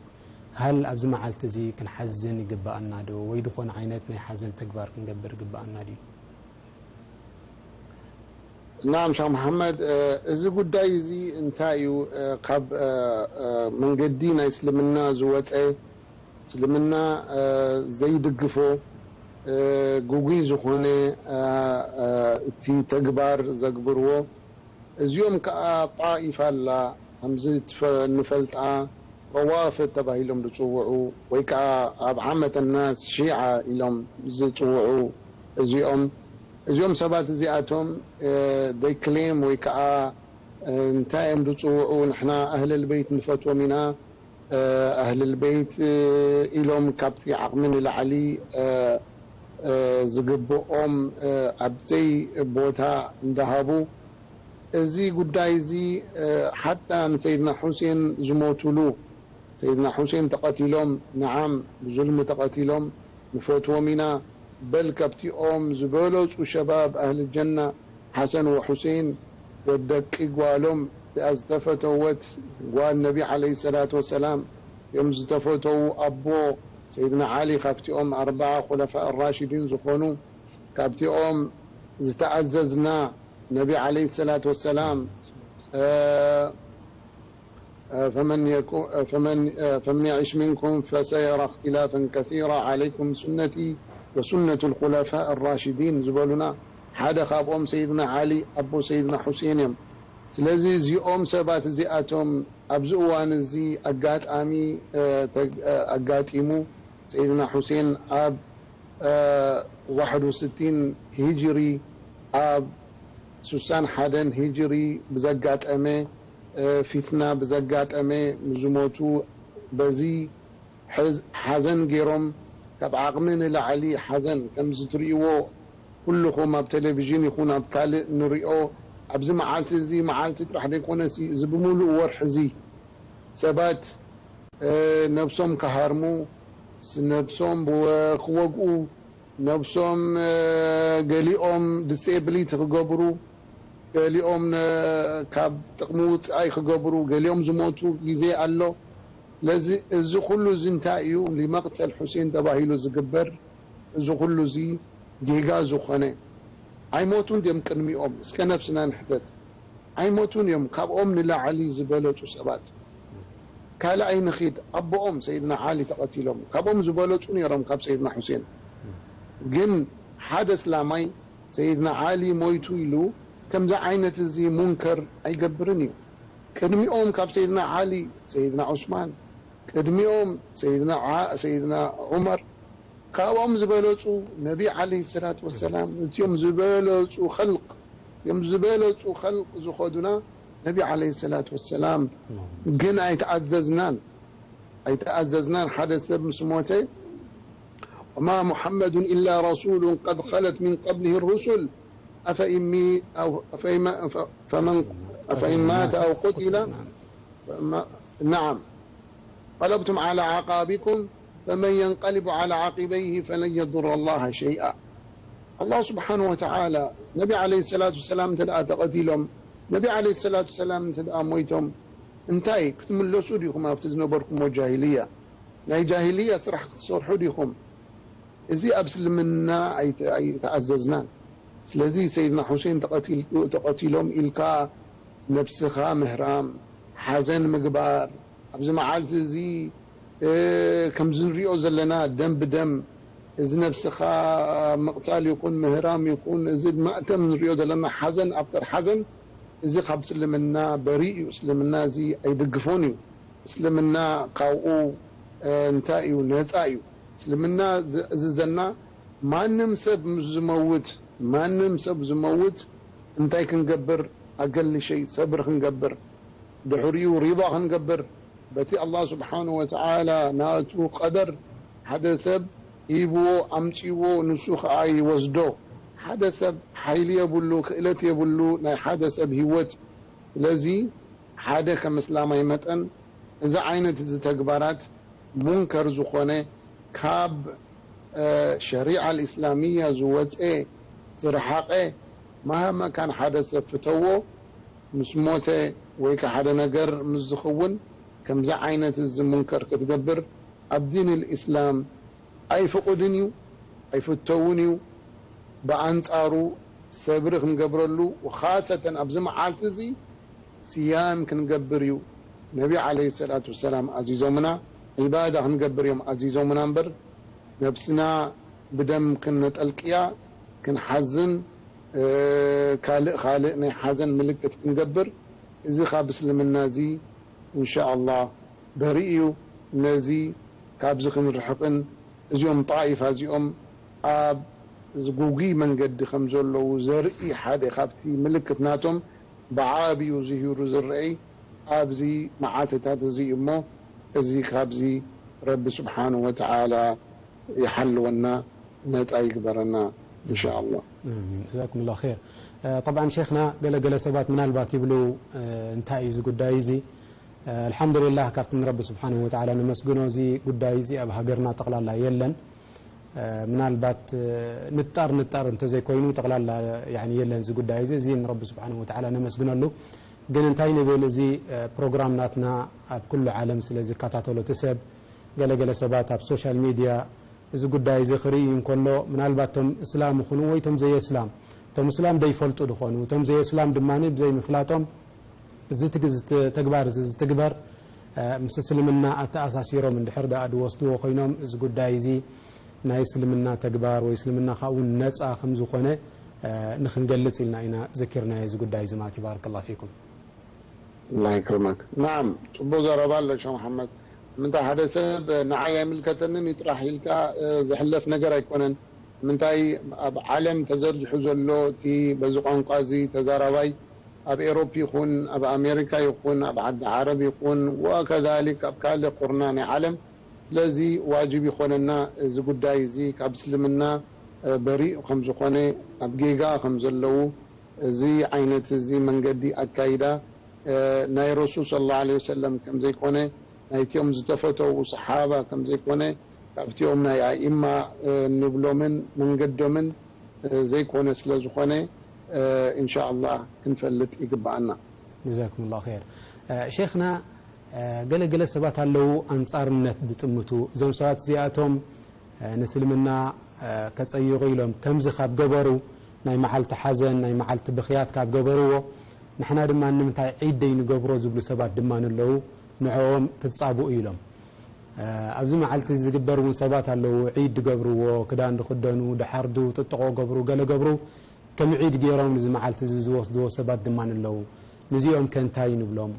ሃል ኣብዚ መዓልቲ እዚ ክንሓዝን ይግብኣና ዶ? ወይ ዝኾነ ዓይነት ናይ ሓዘን ተግባር ክንገብር ይግብኣና ድዩ? ናም ሸኽ መሓመድ፣ እ፣ እዚ ጉዳይ እዚ እንታይ እዩ? እ፣ ካብ፣ እ፣ እ፣ መንገዲ ናይ እስልምና ዝወጸ፣ እስልምና፣ እ፣ ዘይድግፎ፣ እ፣ ግጉይ ዝኾነ፣ እ፣ እ፣ እቲ ተግባር ዘግብርዎ፣ እዚኦም ከኣ ጣኢፋ ኣላ፣ ከምዚ ትፈ-፣ ንፈልጣ ረዋፍድ ተባሂሎም ዝጽውዑ፣ ወይ ከኣ ኣብ ዓመተ ናስ ሺዓ ኢሎም ዝጽውዑ፣ እዚኦም፣ እዚኦም ሰባት እዚኣቶም፣ እ፣ they claim ወይ ከኣ፣ እ፣ እንታይ እዮም ዝጽውዑ? ንሕና ኣህለል በይት ንፈትዎም ኢና፣ እ፣ ኣህልል በይት፣ እ፣ ኢሎም ካብቲ ዓቕሚ ንላዕሊ፣ እ፣ እ፣ ዝግብኦም፣ እ፣ ኣብ ዘይ ቦታ እንዳሃቡ፣ እዚ ጉዳይ እዚ ሓታ ንሰይድና ሑሴን ዝሞቱሉ፣ ሰይድና ሑሴን ተቐቲሎም፣ ነዓም ብዙልሚ ተቐቲሎም፣ ንፈትዎም ኢና፣ በል ካብቲኦም ዝበለጹ ሸባብ ኣህሊ ጀና ሓሰን ወሑሴን ወደቂ ጓሎም እቲኣ ዝተፈተወት ጓል ነቢ ዓለይሂ ሰላቱ ወሰላም እዮም ዝተፈተዉ ኣቦ ሰይድና ዓሊ ካብቲኦም ኣርባዓ ኹለፋእ ራሽዲን ዝኾኑ ካብቲኦም ዝተኣዘዝና ነቢ ዓለይሂ ሰላቱ ወሰላም ፈመን የኩ- ፈመን ፈመን የዕሽ ሚንኩም ፈሰየራ እክትላፈን ከሲራ ዓለይኩም ሱነቲ ወሱነቱ ልኩለፋእ ራሽዲን ዝበሉና ሓደ ካብኦም ሰይድና ዓሊ ኣቦ ሰይድና ሑሴን እዮም። ስለዚ እዚኦም ሰባት እዚኣቶም ኣብዚ እዋን እዚ ኣጋጣሚ ኣጋጢሙ ሰይድና ሑሴን ኣብ ዋሕድ ወስቲን ሂጅሪ ኣብ ሱሳን ሓደን ሂጅሪ ብዘጋጠመ ፊትና ብዘጋጠመ ምዝሞቱ በዚ ሓዘን ገይሮም ካብ ዓቕሚ ንላዕሊ ሓዘን ከምዚ ትርእይዎ ኩልኹም ኣብ ቴሌቪዥን ይኹን ኣብ ካልእ ንሪኦ ኣብዚ መዓልቲ እዚ መዓልቲ ጥራሕ ዘይኮነሲ እዚ ብምሉእ ወርሒ እዚ ሰባት ነብሶም ክሃርሙ ነብሶም ክወግኡ ነብሶም ገሊኦም ዲስኤብሊቲ ክገብሩ ገሊኦም ካብ ጥቕሚ ውፅኣይ ክገብሩ ገሊኦም ዝሞቱ ግዜ ኣሎ። ስለዚ እዚ ኩሉ እዚ እንታይ እዩ ንመቕተል ሑሴን ተባሂሉ ዝግበር እዚ ኩሉ እዚ ጌጋ ዝኾነ ኣይሞቱን ድዮም ቅድሚኦም እስከ ነብስና ንሕተት ኣይሞቱን እዮም ካብኦም ንላዕሊ ዝበለፁ ሰባት ካልኣይ ንኺድ ኣቦኦም ሰይድና ዓሊ ተቐቲሎም ካብኦም ዝበለፁ ነይሮም ካብ ሰይድና ሑሴን ግን ሓደ እስላማይ ሰይድና ዓሊ ሞይቱ ኢሉ ከምዚ ዓይነት እዚ ሙንከር ኣይገብርን እዩ ቅድሚኦም ካብ ሰይድና ዓሊ ሰይድና ዑስማን ቅድሚኦም ሰይድና ዓ- ሰይድና ዑመር ካብኦም ዝበለፁ ነቢ ዓለይሂ ሰላቱ ወሰላም እቲኦም ዝበለፁ ኸልቅ እዮም ዝበለፁ ኸልቅ ዝኸዱና ነቢ ዓለይሂ ሰላቱ ወሰላም ግን ኣይተኣዘዝናን ኣይተኣዘዝናን ሓደ ሰብ ምስ ሞተ وما محمد إلا رسول قد خلت من قبله الرسل أفإن مي أو فإن فمن فإن مات أو قتل فما- نعم انقلبتم على أعقابكم فمن ينقلب على عقبيه فلن يضر الله شيئا الله سبحانه وتعالى ነቢ عليه الصلاة والسلام እንተ ደኣ ተቐቲሎም ነቢ عليه الصلاة والسلام እንተ ደኣ ሞይቶም እንታይ ክትምለሱ ዲኹም ኣብቲ ዝነበርኩሞ ጃሂልያ ናይ ጃሂልያ ስራሕ ክትሰርሑ ዲኹም እዚ ኣብ እስልምና ኣይተ- ኣይተኣዘዝናን ስለዚ ሰይድና ሑሴን ተቐቲል- ተቐቲሎም ኢልካ ነብስኻ ምህራም ሓዘን ምግባር ኣብዚ መዓልቲ እዚ ከምዚ ንሪኦ ዘለና ደም ብደም እዚ ነብስኻ ምቕታል ይኹን ምህራም ይኹን እዚ ማእተም ንሪኦ ዘለና ሓዘን ኣብተር ሓዘን እዚ ካብ እስልምና በሪእ እዩ እስልምና እዚ ኣይድግፎን እዩ እስልምና ካብኡ እንታይ እዩ ነፃ እዩ እስልምና ዝእዝዘና ማንም ሰብ ምስ ዝመውት ማንም ሰብ ዝመውት እንታይ ክንገብር ኣገል ሸይ ሰብሪ ክንገብር ድሕሪኡ ሪዳ ክንገብር በቲ ኣላህ ስብሓን ወተዓላ ናቱ ቀደር ሓደ ሰብ ሂብዎ ኣምፅዎ ንሱ ከዓ ይወስዶ ሓደ ሰብ ሓይሊ የብሉ ክእለት የብሉ ናይ ሓደ ሰብ ህይወት ስለዚ ሓደ ከም እስላማይ መጠን እዚ ዓይነት እዚ ተግባራት ሙንከር ዝኾነ ካብ ሸሪዓ ልእስላሚያ ዝወፀ ዝረሓቐ ማህመ ካን ሓደ ሰብ ፍተዎ ምስ ሞተ ወይ ከ ሓደ ነገር ምስ ዝኸውን ከምዚ ዓይነት እዚ ሙንከር ክትገብር ኣብ ዲን ልእስላም ኣይፍቑድን እዩ ኣይፍተውን እዩ ብኣንፃሩ ሰብሪ ክንገብረሉ ወኻሰተን ኣብዚ መዓልቲ እዚ ስያም ክንገብር እዩ ነቢ ዓለይሂ ሰላቱ ወሰላም ኣዚዞምና ዒባዳ ክንገብር እዮም ኣዚዞምና እምበር ነብስና ብደም ክነጠልቅያ ክንሓዝን ካልእ ካልእ ናይ ሓዘን ምልክት ክንገብር እዚ ካብ እስልምና እዚ እንሻ ኣላህ በሪእ እዩ ነዚ ካብዚ ክንርሕቕን እዚኦም ጣኢፋ እዚኦም ኣብ ዝጉጉይ መንገዲ ከም ዘለዉ ዘርኢ ሓደ ካብቲ ምልክት ናቶም ብዓብዩ ዝሂሩ ዝረአይ ኣብዚ መዓልትታት እዚ እዩ እሞ እዚ ካብዚ ረቢ ስብሓንሁ ወተዓላ ይሓልወና ነፃ ይግበረና እንሻ ኣላህ ጀዛኩም ላ ር። ጠብዓን ሸይኽና፣ ገለገለ ሰባት ምናልባት ይብሉ፣ እንታይ እዩ እዚ ጉዳይ እዚ? ኣልሓምዱሊላህ፣ ካብቲ ንረቢ ስብሓንሁ ወተዓላ ነመስግኖ፣ እዚ ጉዳይ እዚ ኣብ ሃገርና ጠቕላላ የለን። ምናልባት ንጣር ንጣር እንተዘይኮይኑ ጠቕላላ፣ ያኒ፣ የለን እዚ ጉዳይ እዚ። እዚ ንረቢ ስብሓንሁ ወተዓላ ነመስግነሉ። ግን እንታይ ንብል፣ እዚ ፕሮግራም ናትና ኣብ ኩሉ ዓለም ስለ ዝከታተሎ እቲ ሰብ፣ ገለገለ ሰባት ኣብ ሶሻል ሚድያ እዚ ጉዳይ እዚ ክርኢ እንከሎ፣ ምናልባት እቶም እስላም ይኹኑ ወይ እቶም ዘየስላም፣ እቶም እስላም ደይፈልጡ ድኾኑ፣ እቶም ዘየስላም ድማ ብዘይምፍላጦም እዚ ትግ-፣ እዚ ተ-፣ ተግባር እዚ ዝትግበር፣ እ፣ ምስ እስልምና ኣተኣሳሲሮም እንድሕር ደኣ ድወስድዎ ኮይኖም፣ እዚ ጉዳይ እዚ ናይ እስልምና ተግባር ወይ እስልምና ካብኡ ነጻ ከም ዝኾነ፣ እ፣ ንኽንገልጽ ኢልና ኢና ዘኪርናዮ እዚ ጉዳይ እዚ ማለት እዩ። ባረከላሁ ፊኩም። ኣላህ ይክርመክ። ናዓም፣ ጽቡቅ ዘረባ ኣሎ ሸኽ መሓመድ። ምንታይ ሓደ ሰብ ንዓይ ኣይምልከተንን እዩ ጥራሕ ኢልካ፣ እ፣ ዝሕለፍ ነገር ኣይኮነን። ምንታይ ኣብ ዓለም ተዘርጊሑ ዘሎ እቲ በዚ ቋንቋ እዚ ተዛራባይ ኣብ ኤሮፕ ይኹን ኣብ ኣሜሪካ ይኹን ኣብ ዓዲ ዓረብ ይኹን ወከዛሊክ ኣብ ካልእ ቁርና ናይ ዓለም። ስለዚ ዋጅብ ይኾነና እዚ ጉዳይ እዚ ካብ እስልምና፣ እ፣ በሪእ ከም ዝኾነ ኣብ ጌጋ ከም ዘለዉ እዚ ዓይነት እዚ መንገዲ ኣካይዳ፣ እ፣ ናይ ረሱል ሰለላሁ ዐለይሂ ወሰለም ከም ዘይኮነ፣ ናይቲኦም ዝተፈተዉ ሰሓባ ከም ዘይኮነ፣ ካብቲኦም ናይ ኣኢማ፣ እ፣ ንብሎምን መንገዶምን፣ እ፣ ዘይኮነ ስለ ዝኾነ፣ እ፣ ኢንሻኣላህ ክንፈልጥ ይግብኣና። ጀዛኩም ላሁ ኸይር። እ፣ ሼኽና፣ እ፣ ገለ ገለ ሰባት ኣለዉ ኣንጻርነት ዝጥምቱ። እዞም ሰባት እዚኣቶም፣ እ፣ ንእስልምና፣ እ፣ ከጸይቑ ኢሎም ከምዚ ካብ ገበሩ፣ ናይ መዓልቲ ሓዘን፣ ናይ መዓልቲ ብኽያት ካብ ገበርዎ፣ ንሕና ድማ ንምንታይ ዒድ ደይንገብሮ ዝብሉ ሰባት ድማ ኣለዉ፣ ንዕኦም ክትጻብኡ ኢሎም። እ፣ ኣብዚ መዓልቲ እዚ ዝግበር እውን ሰባት ኣለዉ፣ ዒድ ድገብርዎ፣ ክዳን ድኽደኑ፣ ድሓርዱ፣ ጥጥቖ ገብሩ፣ ገለ ገብሩ፣ ከም ዒድ ገይሮም እዚ መዓልቲ እዚ ዝወስድዎ ሰባት ድማ ኣለዉ። ንዚኦም ከ እንታይ ንብሎም?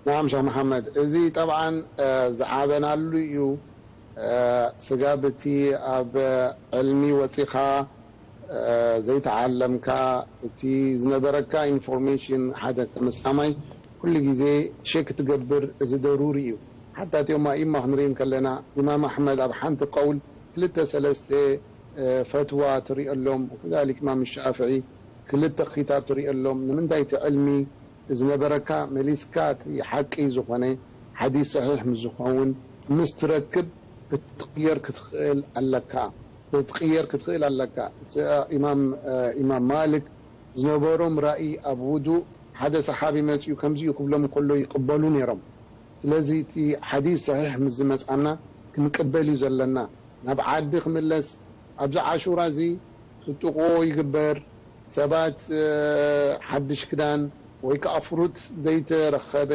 ናዓም ሸኽ መሓመድ፣ እዚ ጠብዓን፣ እ፣ ዝዓበናሉ እዩ። እ፣ ስጋብ እቲ ኣብ ዕልሚ ወጺኻ፣ እ፣ ዘይተዓለምካ፣ እቲ ዝነበረካ ኢንፎርሜሽን፣ ሓደ ከም እስላማይ ኩሉ ግዜ ሸክ ትገብር፣ እዚ ደሩሪ እዩ። ሓታ እቲኦም ኣኢማ ክንርኢ ከለና፣ ኢማም ኣሕመድ ኣብ ሓንቲ ቀውል ክልተ ሰለስተ፣ እ፣ ፈትዋ ትሪኦሎም፣ ወከዛሊክ ኢማም ሻፍዒ ክልተ ክታብ ትሪኦሎም። ንምንታይ እቲ ዕልሚ ዝነበረካ መሊስካ እቲ ሓቂ ዝኾነ ሓዲስ ሰሒሕ ምስ ዝኸውን ምስ ትረክብ ክትቅየር ክትኽእል ኣለካ። ክትቅየር ክትኽእል ኣለካ። እቲ ኢማም፣ ኢማም ማልክ ዝነበሮም ራእይ ኣብ ውዱእ ሓደ ሰሓቢ መጺኡ ከምዚ እዩ ክብሎም ከሎ ይቅበሉ ነይሮም። ስለዚ እቲ ሓዲስ ሰሒሕ ምስ ዝመጻና ክንቅበል እዩ ዘለና። ናብ ዓዲ ክምለስ፣ ኣብዚ ዓሹራ እዚ ጥጥቆ ይግበር። ሰባት፣ እ፣ ሓድሽ ክዳን ወይ ከኣ ፍሩት ዘይተረኸበ፣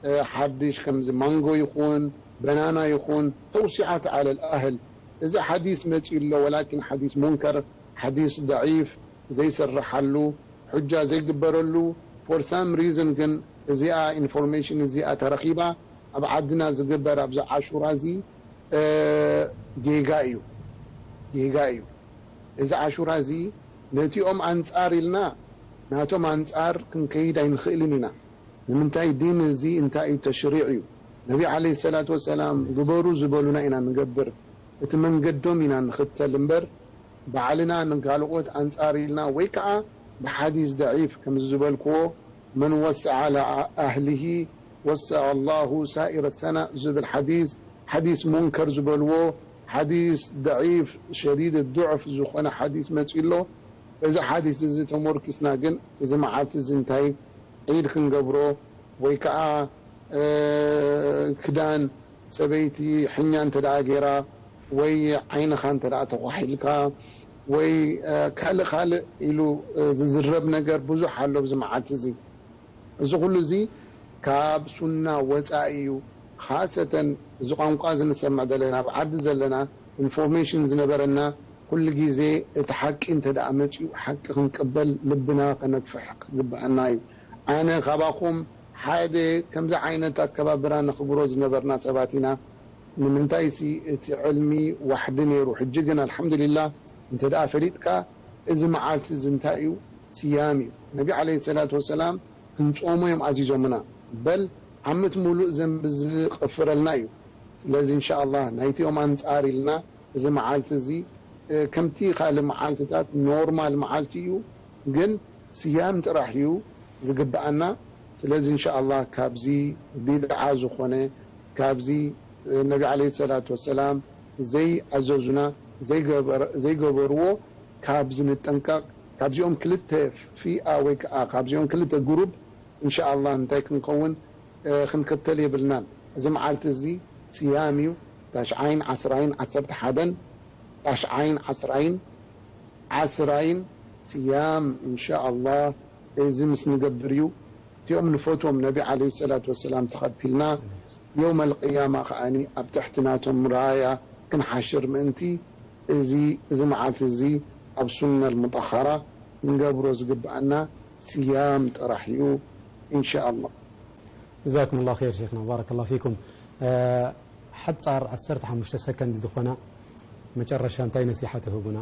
እ፣ ሓድሽ ከምዚ ማንጎ ይኹን፣ በናና ይኹን፣ ተውሲዓት ዓለል ኣህል። እዚ ሓዲስ መጺኡ ኣሎ፣ ወላኪን ሓዲስ ሙንከር፣ ሓዲስ ደዒፍ፣ ዘይስርሓሉ፣ ሑጃ ዘይግበረሉ፣ for some reason ግን እዚኣ ኢንፎርሜሽን እዚኣ ተረኺባ፣ ኣብ ዓድና ዝግበር ኣብዚ ዓሹራ እዚ፣ እ፣ ጌጋ እዩ። ጌጋ እዩ። እዚ ዓሹራ እዚ ነቲኦም ኣንጻር ኢልና ናቶም ኣንጻር ክንከይድ ኣይንኽእልን ኢና። ንምንታይ ዲን እዚ እንታይ እዩ? ተሽሪዕ እዩ። ነቢ ዓለይሂ ሰላቱ ወሰላም ግበሩ ዝበሉና ኢና ንገብር። እቲ መንገዶም ኢና ንኽተል እምበር ባዕልና ንካልኦት ኣንጻር ኢልና ወይ ከኣ ብሓዲስ ደዒፍ ከምዚ ዝበልክዎ መን ወሰዐ ዓላ ኣህሊሂ ወሰዐ ኣላሁ ሳኢረ ሰና ዝብል ሓዲስ፣ ሓዲስ ሙንከር ዝበልዎ፣ ሓዲስ ደዒፍ ሸዲድ ዱዕፍ ዝኾነ ሓዲስ መጺኡ ኣሎ። እዚ ሓዲስ እዚ ተሞርኪስና ግን እዚ መዓልቲ እዚ እንታይ ዒድ ክንገብሮ ወይ ከኣ፣ እ፣ ክዳን ሰበይቲ ሕኛ እንተ ደኣ ገይራ ወይ ዓይንኻ እንተ ደኣ ተኳሒልካ ወይ፣ እ፣ ካልእ ካልእ ኢሉ፣ እ፣ ዝዝረብ ነገር ብዙሕ ኣሎ ኣብዚ መዓልቲ እዚ። እዚ ኩሉ እዚ ካብ ሱና ወጻኢ እዩ። ካሰተን እዚ ቋንቋ እዚ ንሰምዕ ዘለና፣ ኣብ ዓዲ ዘለና፣ ኢንፎርሜሽን ዝነበረና፣ ኩሉ ግዜ እቲ ሓቂ እንተ ደኣ መጺኡ፣ ሓቂ ክንቅበል ልብና ከነግፍሕ ክግብኣና እዩ። ኣነ ካባኹም ሓደ ከምዚ ዓይነት ኣከባብራ ነኽብሮ ዝነበርና ሰባት ኢና። ንምንታይሲ እቲ ዕልሚ ዋሕዲ ነይሩ። ሕጂ ግን ኣልሓምዱሊላህ እንተ ደኣ ፈሊጥካ፣ እዚ መዓልቲ እዚ እንታይ እዩ? ስያም እዩ። ነቢ ዓለይሂ ሰላቱ ወሰላም ክንጾሞ እዮም ኣዚዞምና። በል ዓመት ሙሉእ ዘንቢ ዝቐፍረልና እዩ። ስለዚ እንሻኣላህ ናይቲኦም ኣንጻር ኢልና እዚ መዓልቲ እዚ፣ ከምቲ ካልእ መዓልትታት ኖርማል መዓልቲ እዩ፣ ግን ስያም ጥራሕ እዩ ዝግብኣና። ስለዚ እንሻኣላህ ካብዚ ቢድዓ ዝኾነ፣ ካብዚ ነቢ ዓለይሂ ሰላቱ ወሰላም ዘይኣዘዙና፣ ዘይገበር-፣ ዘይገበርዎ ካብዚ ንጠንቀቕ። ካብዚኦም ክልተ ፊኣ ወይ ከዓ ካብዚኦም ክልተ ግሩፕ እንሻኣላህ እንታይ ክንከውን፣ እ፣ ክንከተል የብልናን። እዚ መዓልቲ እዚ ስያም እዩ። ታሽዓይን ዓስራይን ዓሰርተ ሓደን፣ ታሽዓይን ዓስራይን ዓስራይን ስያም እንሻኣላህ እዚ ምስ ንገብር እዩ። እቲኦም ንፈትዎም ነቢ ዓለይሂ ሰላቱ ወሰላም ተኸቲልና የውመል ቅያማ ከኣኒ ኣብ ትሕቲ ናቶም ራያ ክንሓሽር ምእንቲ እዚ፣ እዚ መዓልቲ እዚ ኣብ ሱነል ሙጠኸራ ክንገብሮ ዝግብኣና ስያም ጥራሕ እዩ። ኢንሻኣላህ። ጀዛኩም ላሁ ኸይር ሸይኽና፣ ባረከላሁ ፊኩም። እ፣ ሓጻር ዓሰርተ ሓሙሽተ ሰከንድ ዝኾና መጨረሻ እንታይ ነሲሓ ትህቡና?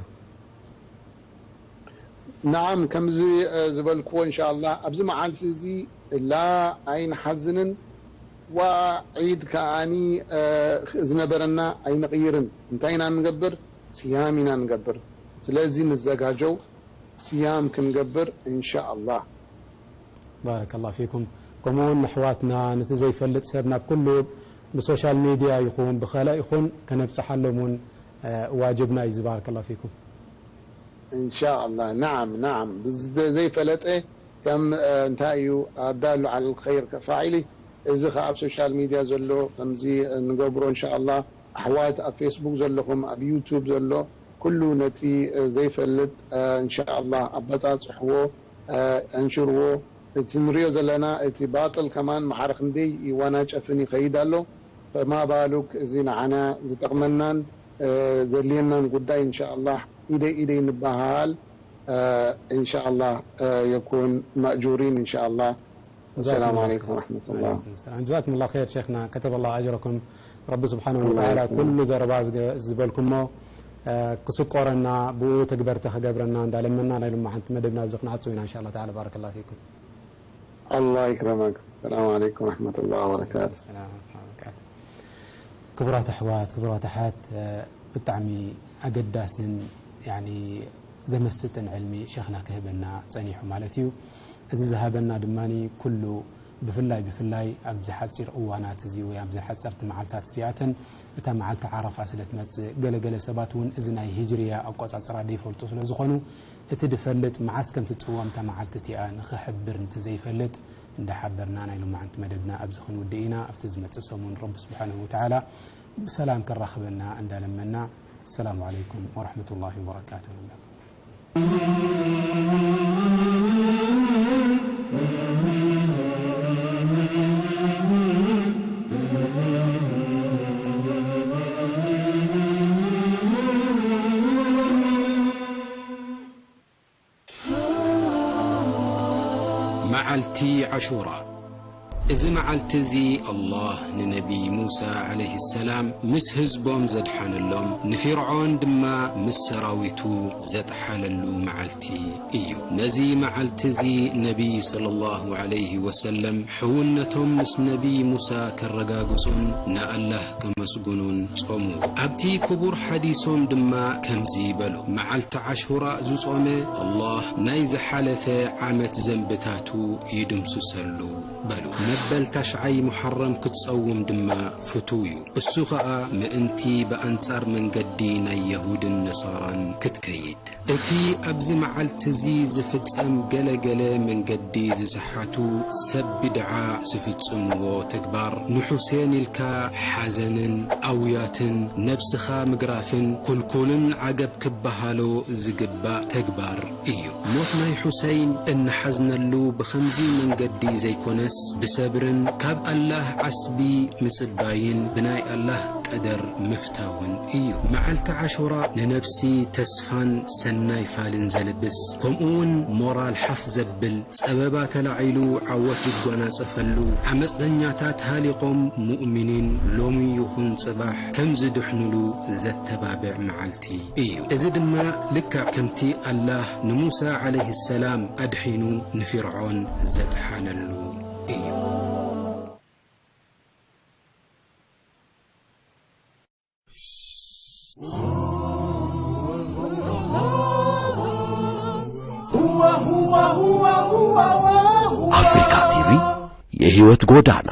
ነዓም፣ ከምዚ፣ እ፣ ዝበልክዎ፣ እንሻኣላህ፣ ኣብዚ መዓልቲ እዚ ላ ኣይንሓዝንን፣ ዋ ዒድ ከኣኒ፣ እ፣ ዝነበረና ኣይንቕይርን። እንታይ ኢና ንገብር? ስያም ኢና ንገብር። ስለዚ ንዘጋጀው፣ ስያም ክንገብር፣ እንሻኣላህ። ባረከላሁ ፊኩም። ከምኡ እውን ኣሕዋትና፣ ነቲ ዘይፈልጥ ሰብ ናብ ኩሉ ብሶሻል ሚድያ ይኹን ብኸለእ ይኹን ከነብጽሓሎም እውን፣ እ፣ ዋጅብና እዩ። ባረከላሁ ፊኩም። እንሻኣላህ። ነዓም፣ ነዓም። ብዝ-፣ ዘይፈለጠ ከም፣ እ፣ እንታይ እዩ፣ ኣዳሉ ዓለል ኸይር ከፋዒሊ። እዚ ኸኣ ኣብ ሶሻል ሚድያ ዘሎ ከምዚ ንገብሮ እንሻኣላህ። ኣሕዋት ኣብ ፌስቡክ ዘለኹም፣ ኣብ ዩቱብ ዘሎ ኩሉ ነቲ፣ እ፣ ዘይፈልጥ፣ እ፣ እንሻኣላህ ኣበጻጽሕዎ፣ እ፣ ኣንሽርዎ። እቲ ንሪኦ ዘለና እቲ ባጥል ከማን ማዕረ ክንደይ ይዋናጨፍን ይኸይድ ኣሎ። ፈማ ባሉክ እዚ ንዓና ዝጠቕመናን፣ እ፣ ዘድልየናን ጉዳይ እንሻኣላህ ኢደይ ኢደይ ንበሃል፣ እ፣ እንሻኣላህ፣ እ፣ የኩን መእጁሪን እንሻኣላህ። ወሰላሙ ዓለይኩም ወረሕመቱላህ። ወዓለይኩም ሰላም። ጀዛኩም ላሁ ኸይር ሸይኽና፣ ከተበ ላሁ ኣጅረኩም። ረቢ ስብሓነሁ ወተዓላ ኩሉ ዘረባ ዝገ-፣ ዝበልኩሞ፣ እ፣ ክስቆረና፣ ብኡ ተግበርቲ ክገብረና እንዳለመና ናይ ሎማዓንቲ መደብና ኣብዚ ክንዓጽው ኢና እንሻኣላህ ተዓላ። ባረከላሁ ፊኩም። ኣላህ ይክረመክ። ሰላም ዓለይኩም ወረሕመቱላህ ወበረካቱ። ሰላም ወረሕመቱላህ ወበረካቱ። ክቡራት ኣሕዋት፣ ክቡራት ኣሓት፣ እ፣ ብጣዕሚ ኣገዳስን፣ ያኒ፣ ዘመስጥን ዕልሚ ሸኽና ክህበና ጸኒሑ ማለት እዩ። እዚ ዝሃበና ድማ ኩሉ ብፍላይ፣ ብፍላይ ኣብዚ ሓጺር እዋናት እዚ ወይ ኣብዚ ሓጸርቲ መዓልታት እዚኣተን እታ መዓልቲ ዓረፋ ስለ ትመጽእ፣ ገለ ገለ ሰባት እውን እዚ ናይ ሂጅርያ ኣቆጻጽራ ዘይፈልጡ ስለ ዝኾኑ፣ እቲ ድፈልጥ መዓስ ከም ትጽወም እታ መዓልቲ እቲኣ ንኽሕብር እንተ ዘይፈልጥ፣ እንዳሓበርና ናይ ሎማዓንቲ መደብና ኣብዚ ክንውድእ ኢና። ኣብቲ ዝመጽእ ሰሙን ረቢ ስብሓነሁ ወተዓላ ብሰላም ከራኽበና እንዳለመና፣ ሰላሙ ዓለይኩም ወረሕመቱላሂ ወበረካቱሁ ንብለኩም። መዓልቲ ዓሹራ። እዚ መዓልቲ እዚ ኣላህ ንነቢ ሙሳ ዓለይሂ ሰላም ምስ ህዝቦም ዘድሓነሎም፣ ንፊርዖን ድማ ምስ ሰራዊቱ ዘጥሓለሉ መዓልቲ እዩ። ነዚ መዓልቲ እዚ ነቢ ሰለላሁ ዓለይሂ ወሰለም ሕውነቶም ምስ ነቢ ሙሳ ከረጋግጹን ንኣላህ ከመስግኑን ጾሙ። ኣብቲ ክቡር ሓዲሶም ድማ ከምዚ በሉ፣ መዓልቲ ዓሹራ ዝጾመ፣ ኣላህ ናይ ዝሓለፈ ዓመት ዘንብታቱ ይድምስሰሉ በሉ። መበል ታሽዓይ ሙሓረም ክትጸውም ድማ ፍቱው እዩ። እሱ ኸኣ ምእንቲ ብኣንጻር መንገዲ ናይ የሁድን ነሳራን ክትከይድ። እቲ ኣብዚ መዓልቲ እዚ ዝፍጸም ገለ ገለ መንገዲ ዝሰሓቱ ሰብ ቢድዓ ዝፍጽምዎ ተግባር፣ ንሑሴን ኢልካ ሓዘንን ኣውያትን ነብስኻ ምግራፍን ኩልኩልን ዓገብ ክበሃሎ ዝግባእ ተግባር እዩ። ሞት ናይ ሑሰይን እንሓዝነሉ ብኸምዚ መንገዲ ዘይኮነስ፣ ብሰብርን ካብ ኣላህ ዓስቢ ምጽባይን ብናይ ኣላህ ቀደር ምፍታውን እዩ። መዓልቲ ዓሹራ ንነብሲ ተስፋን ሰናይ ፋልን ዘልብስ፣ ከምኡውን ሞራል ሓፍ ዘብል፣ ጸበባ ተላዒሉ ዓወት ዝጓናጸፈሉ፣ ዓመጽደኛታት ሃሊቖም ሙእሚኒን ሎሚ ይኹን ጽባሕ ከም ዝድሕኑሉ ዘተባብዕ መዓልቲ እዩ። እዚ ድማ ልክዕ ከምቲ ኣላህ ንሙሳ ዓለይሂ ሰላም ኣድሒኑ ንፊርዖን ዘጥሓለሉ እዩ። አፍሪካ ቲቪ የህይወት ጎዳና።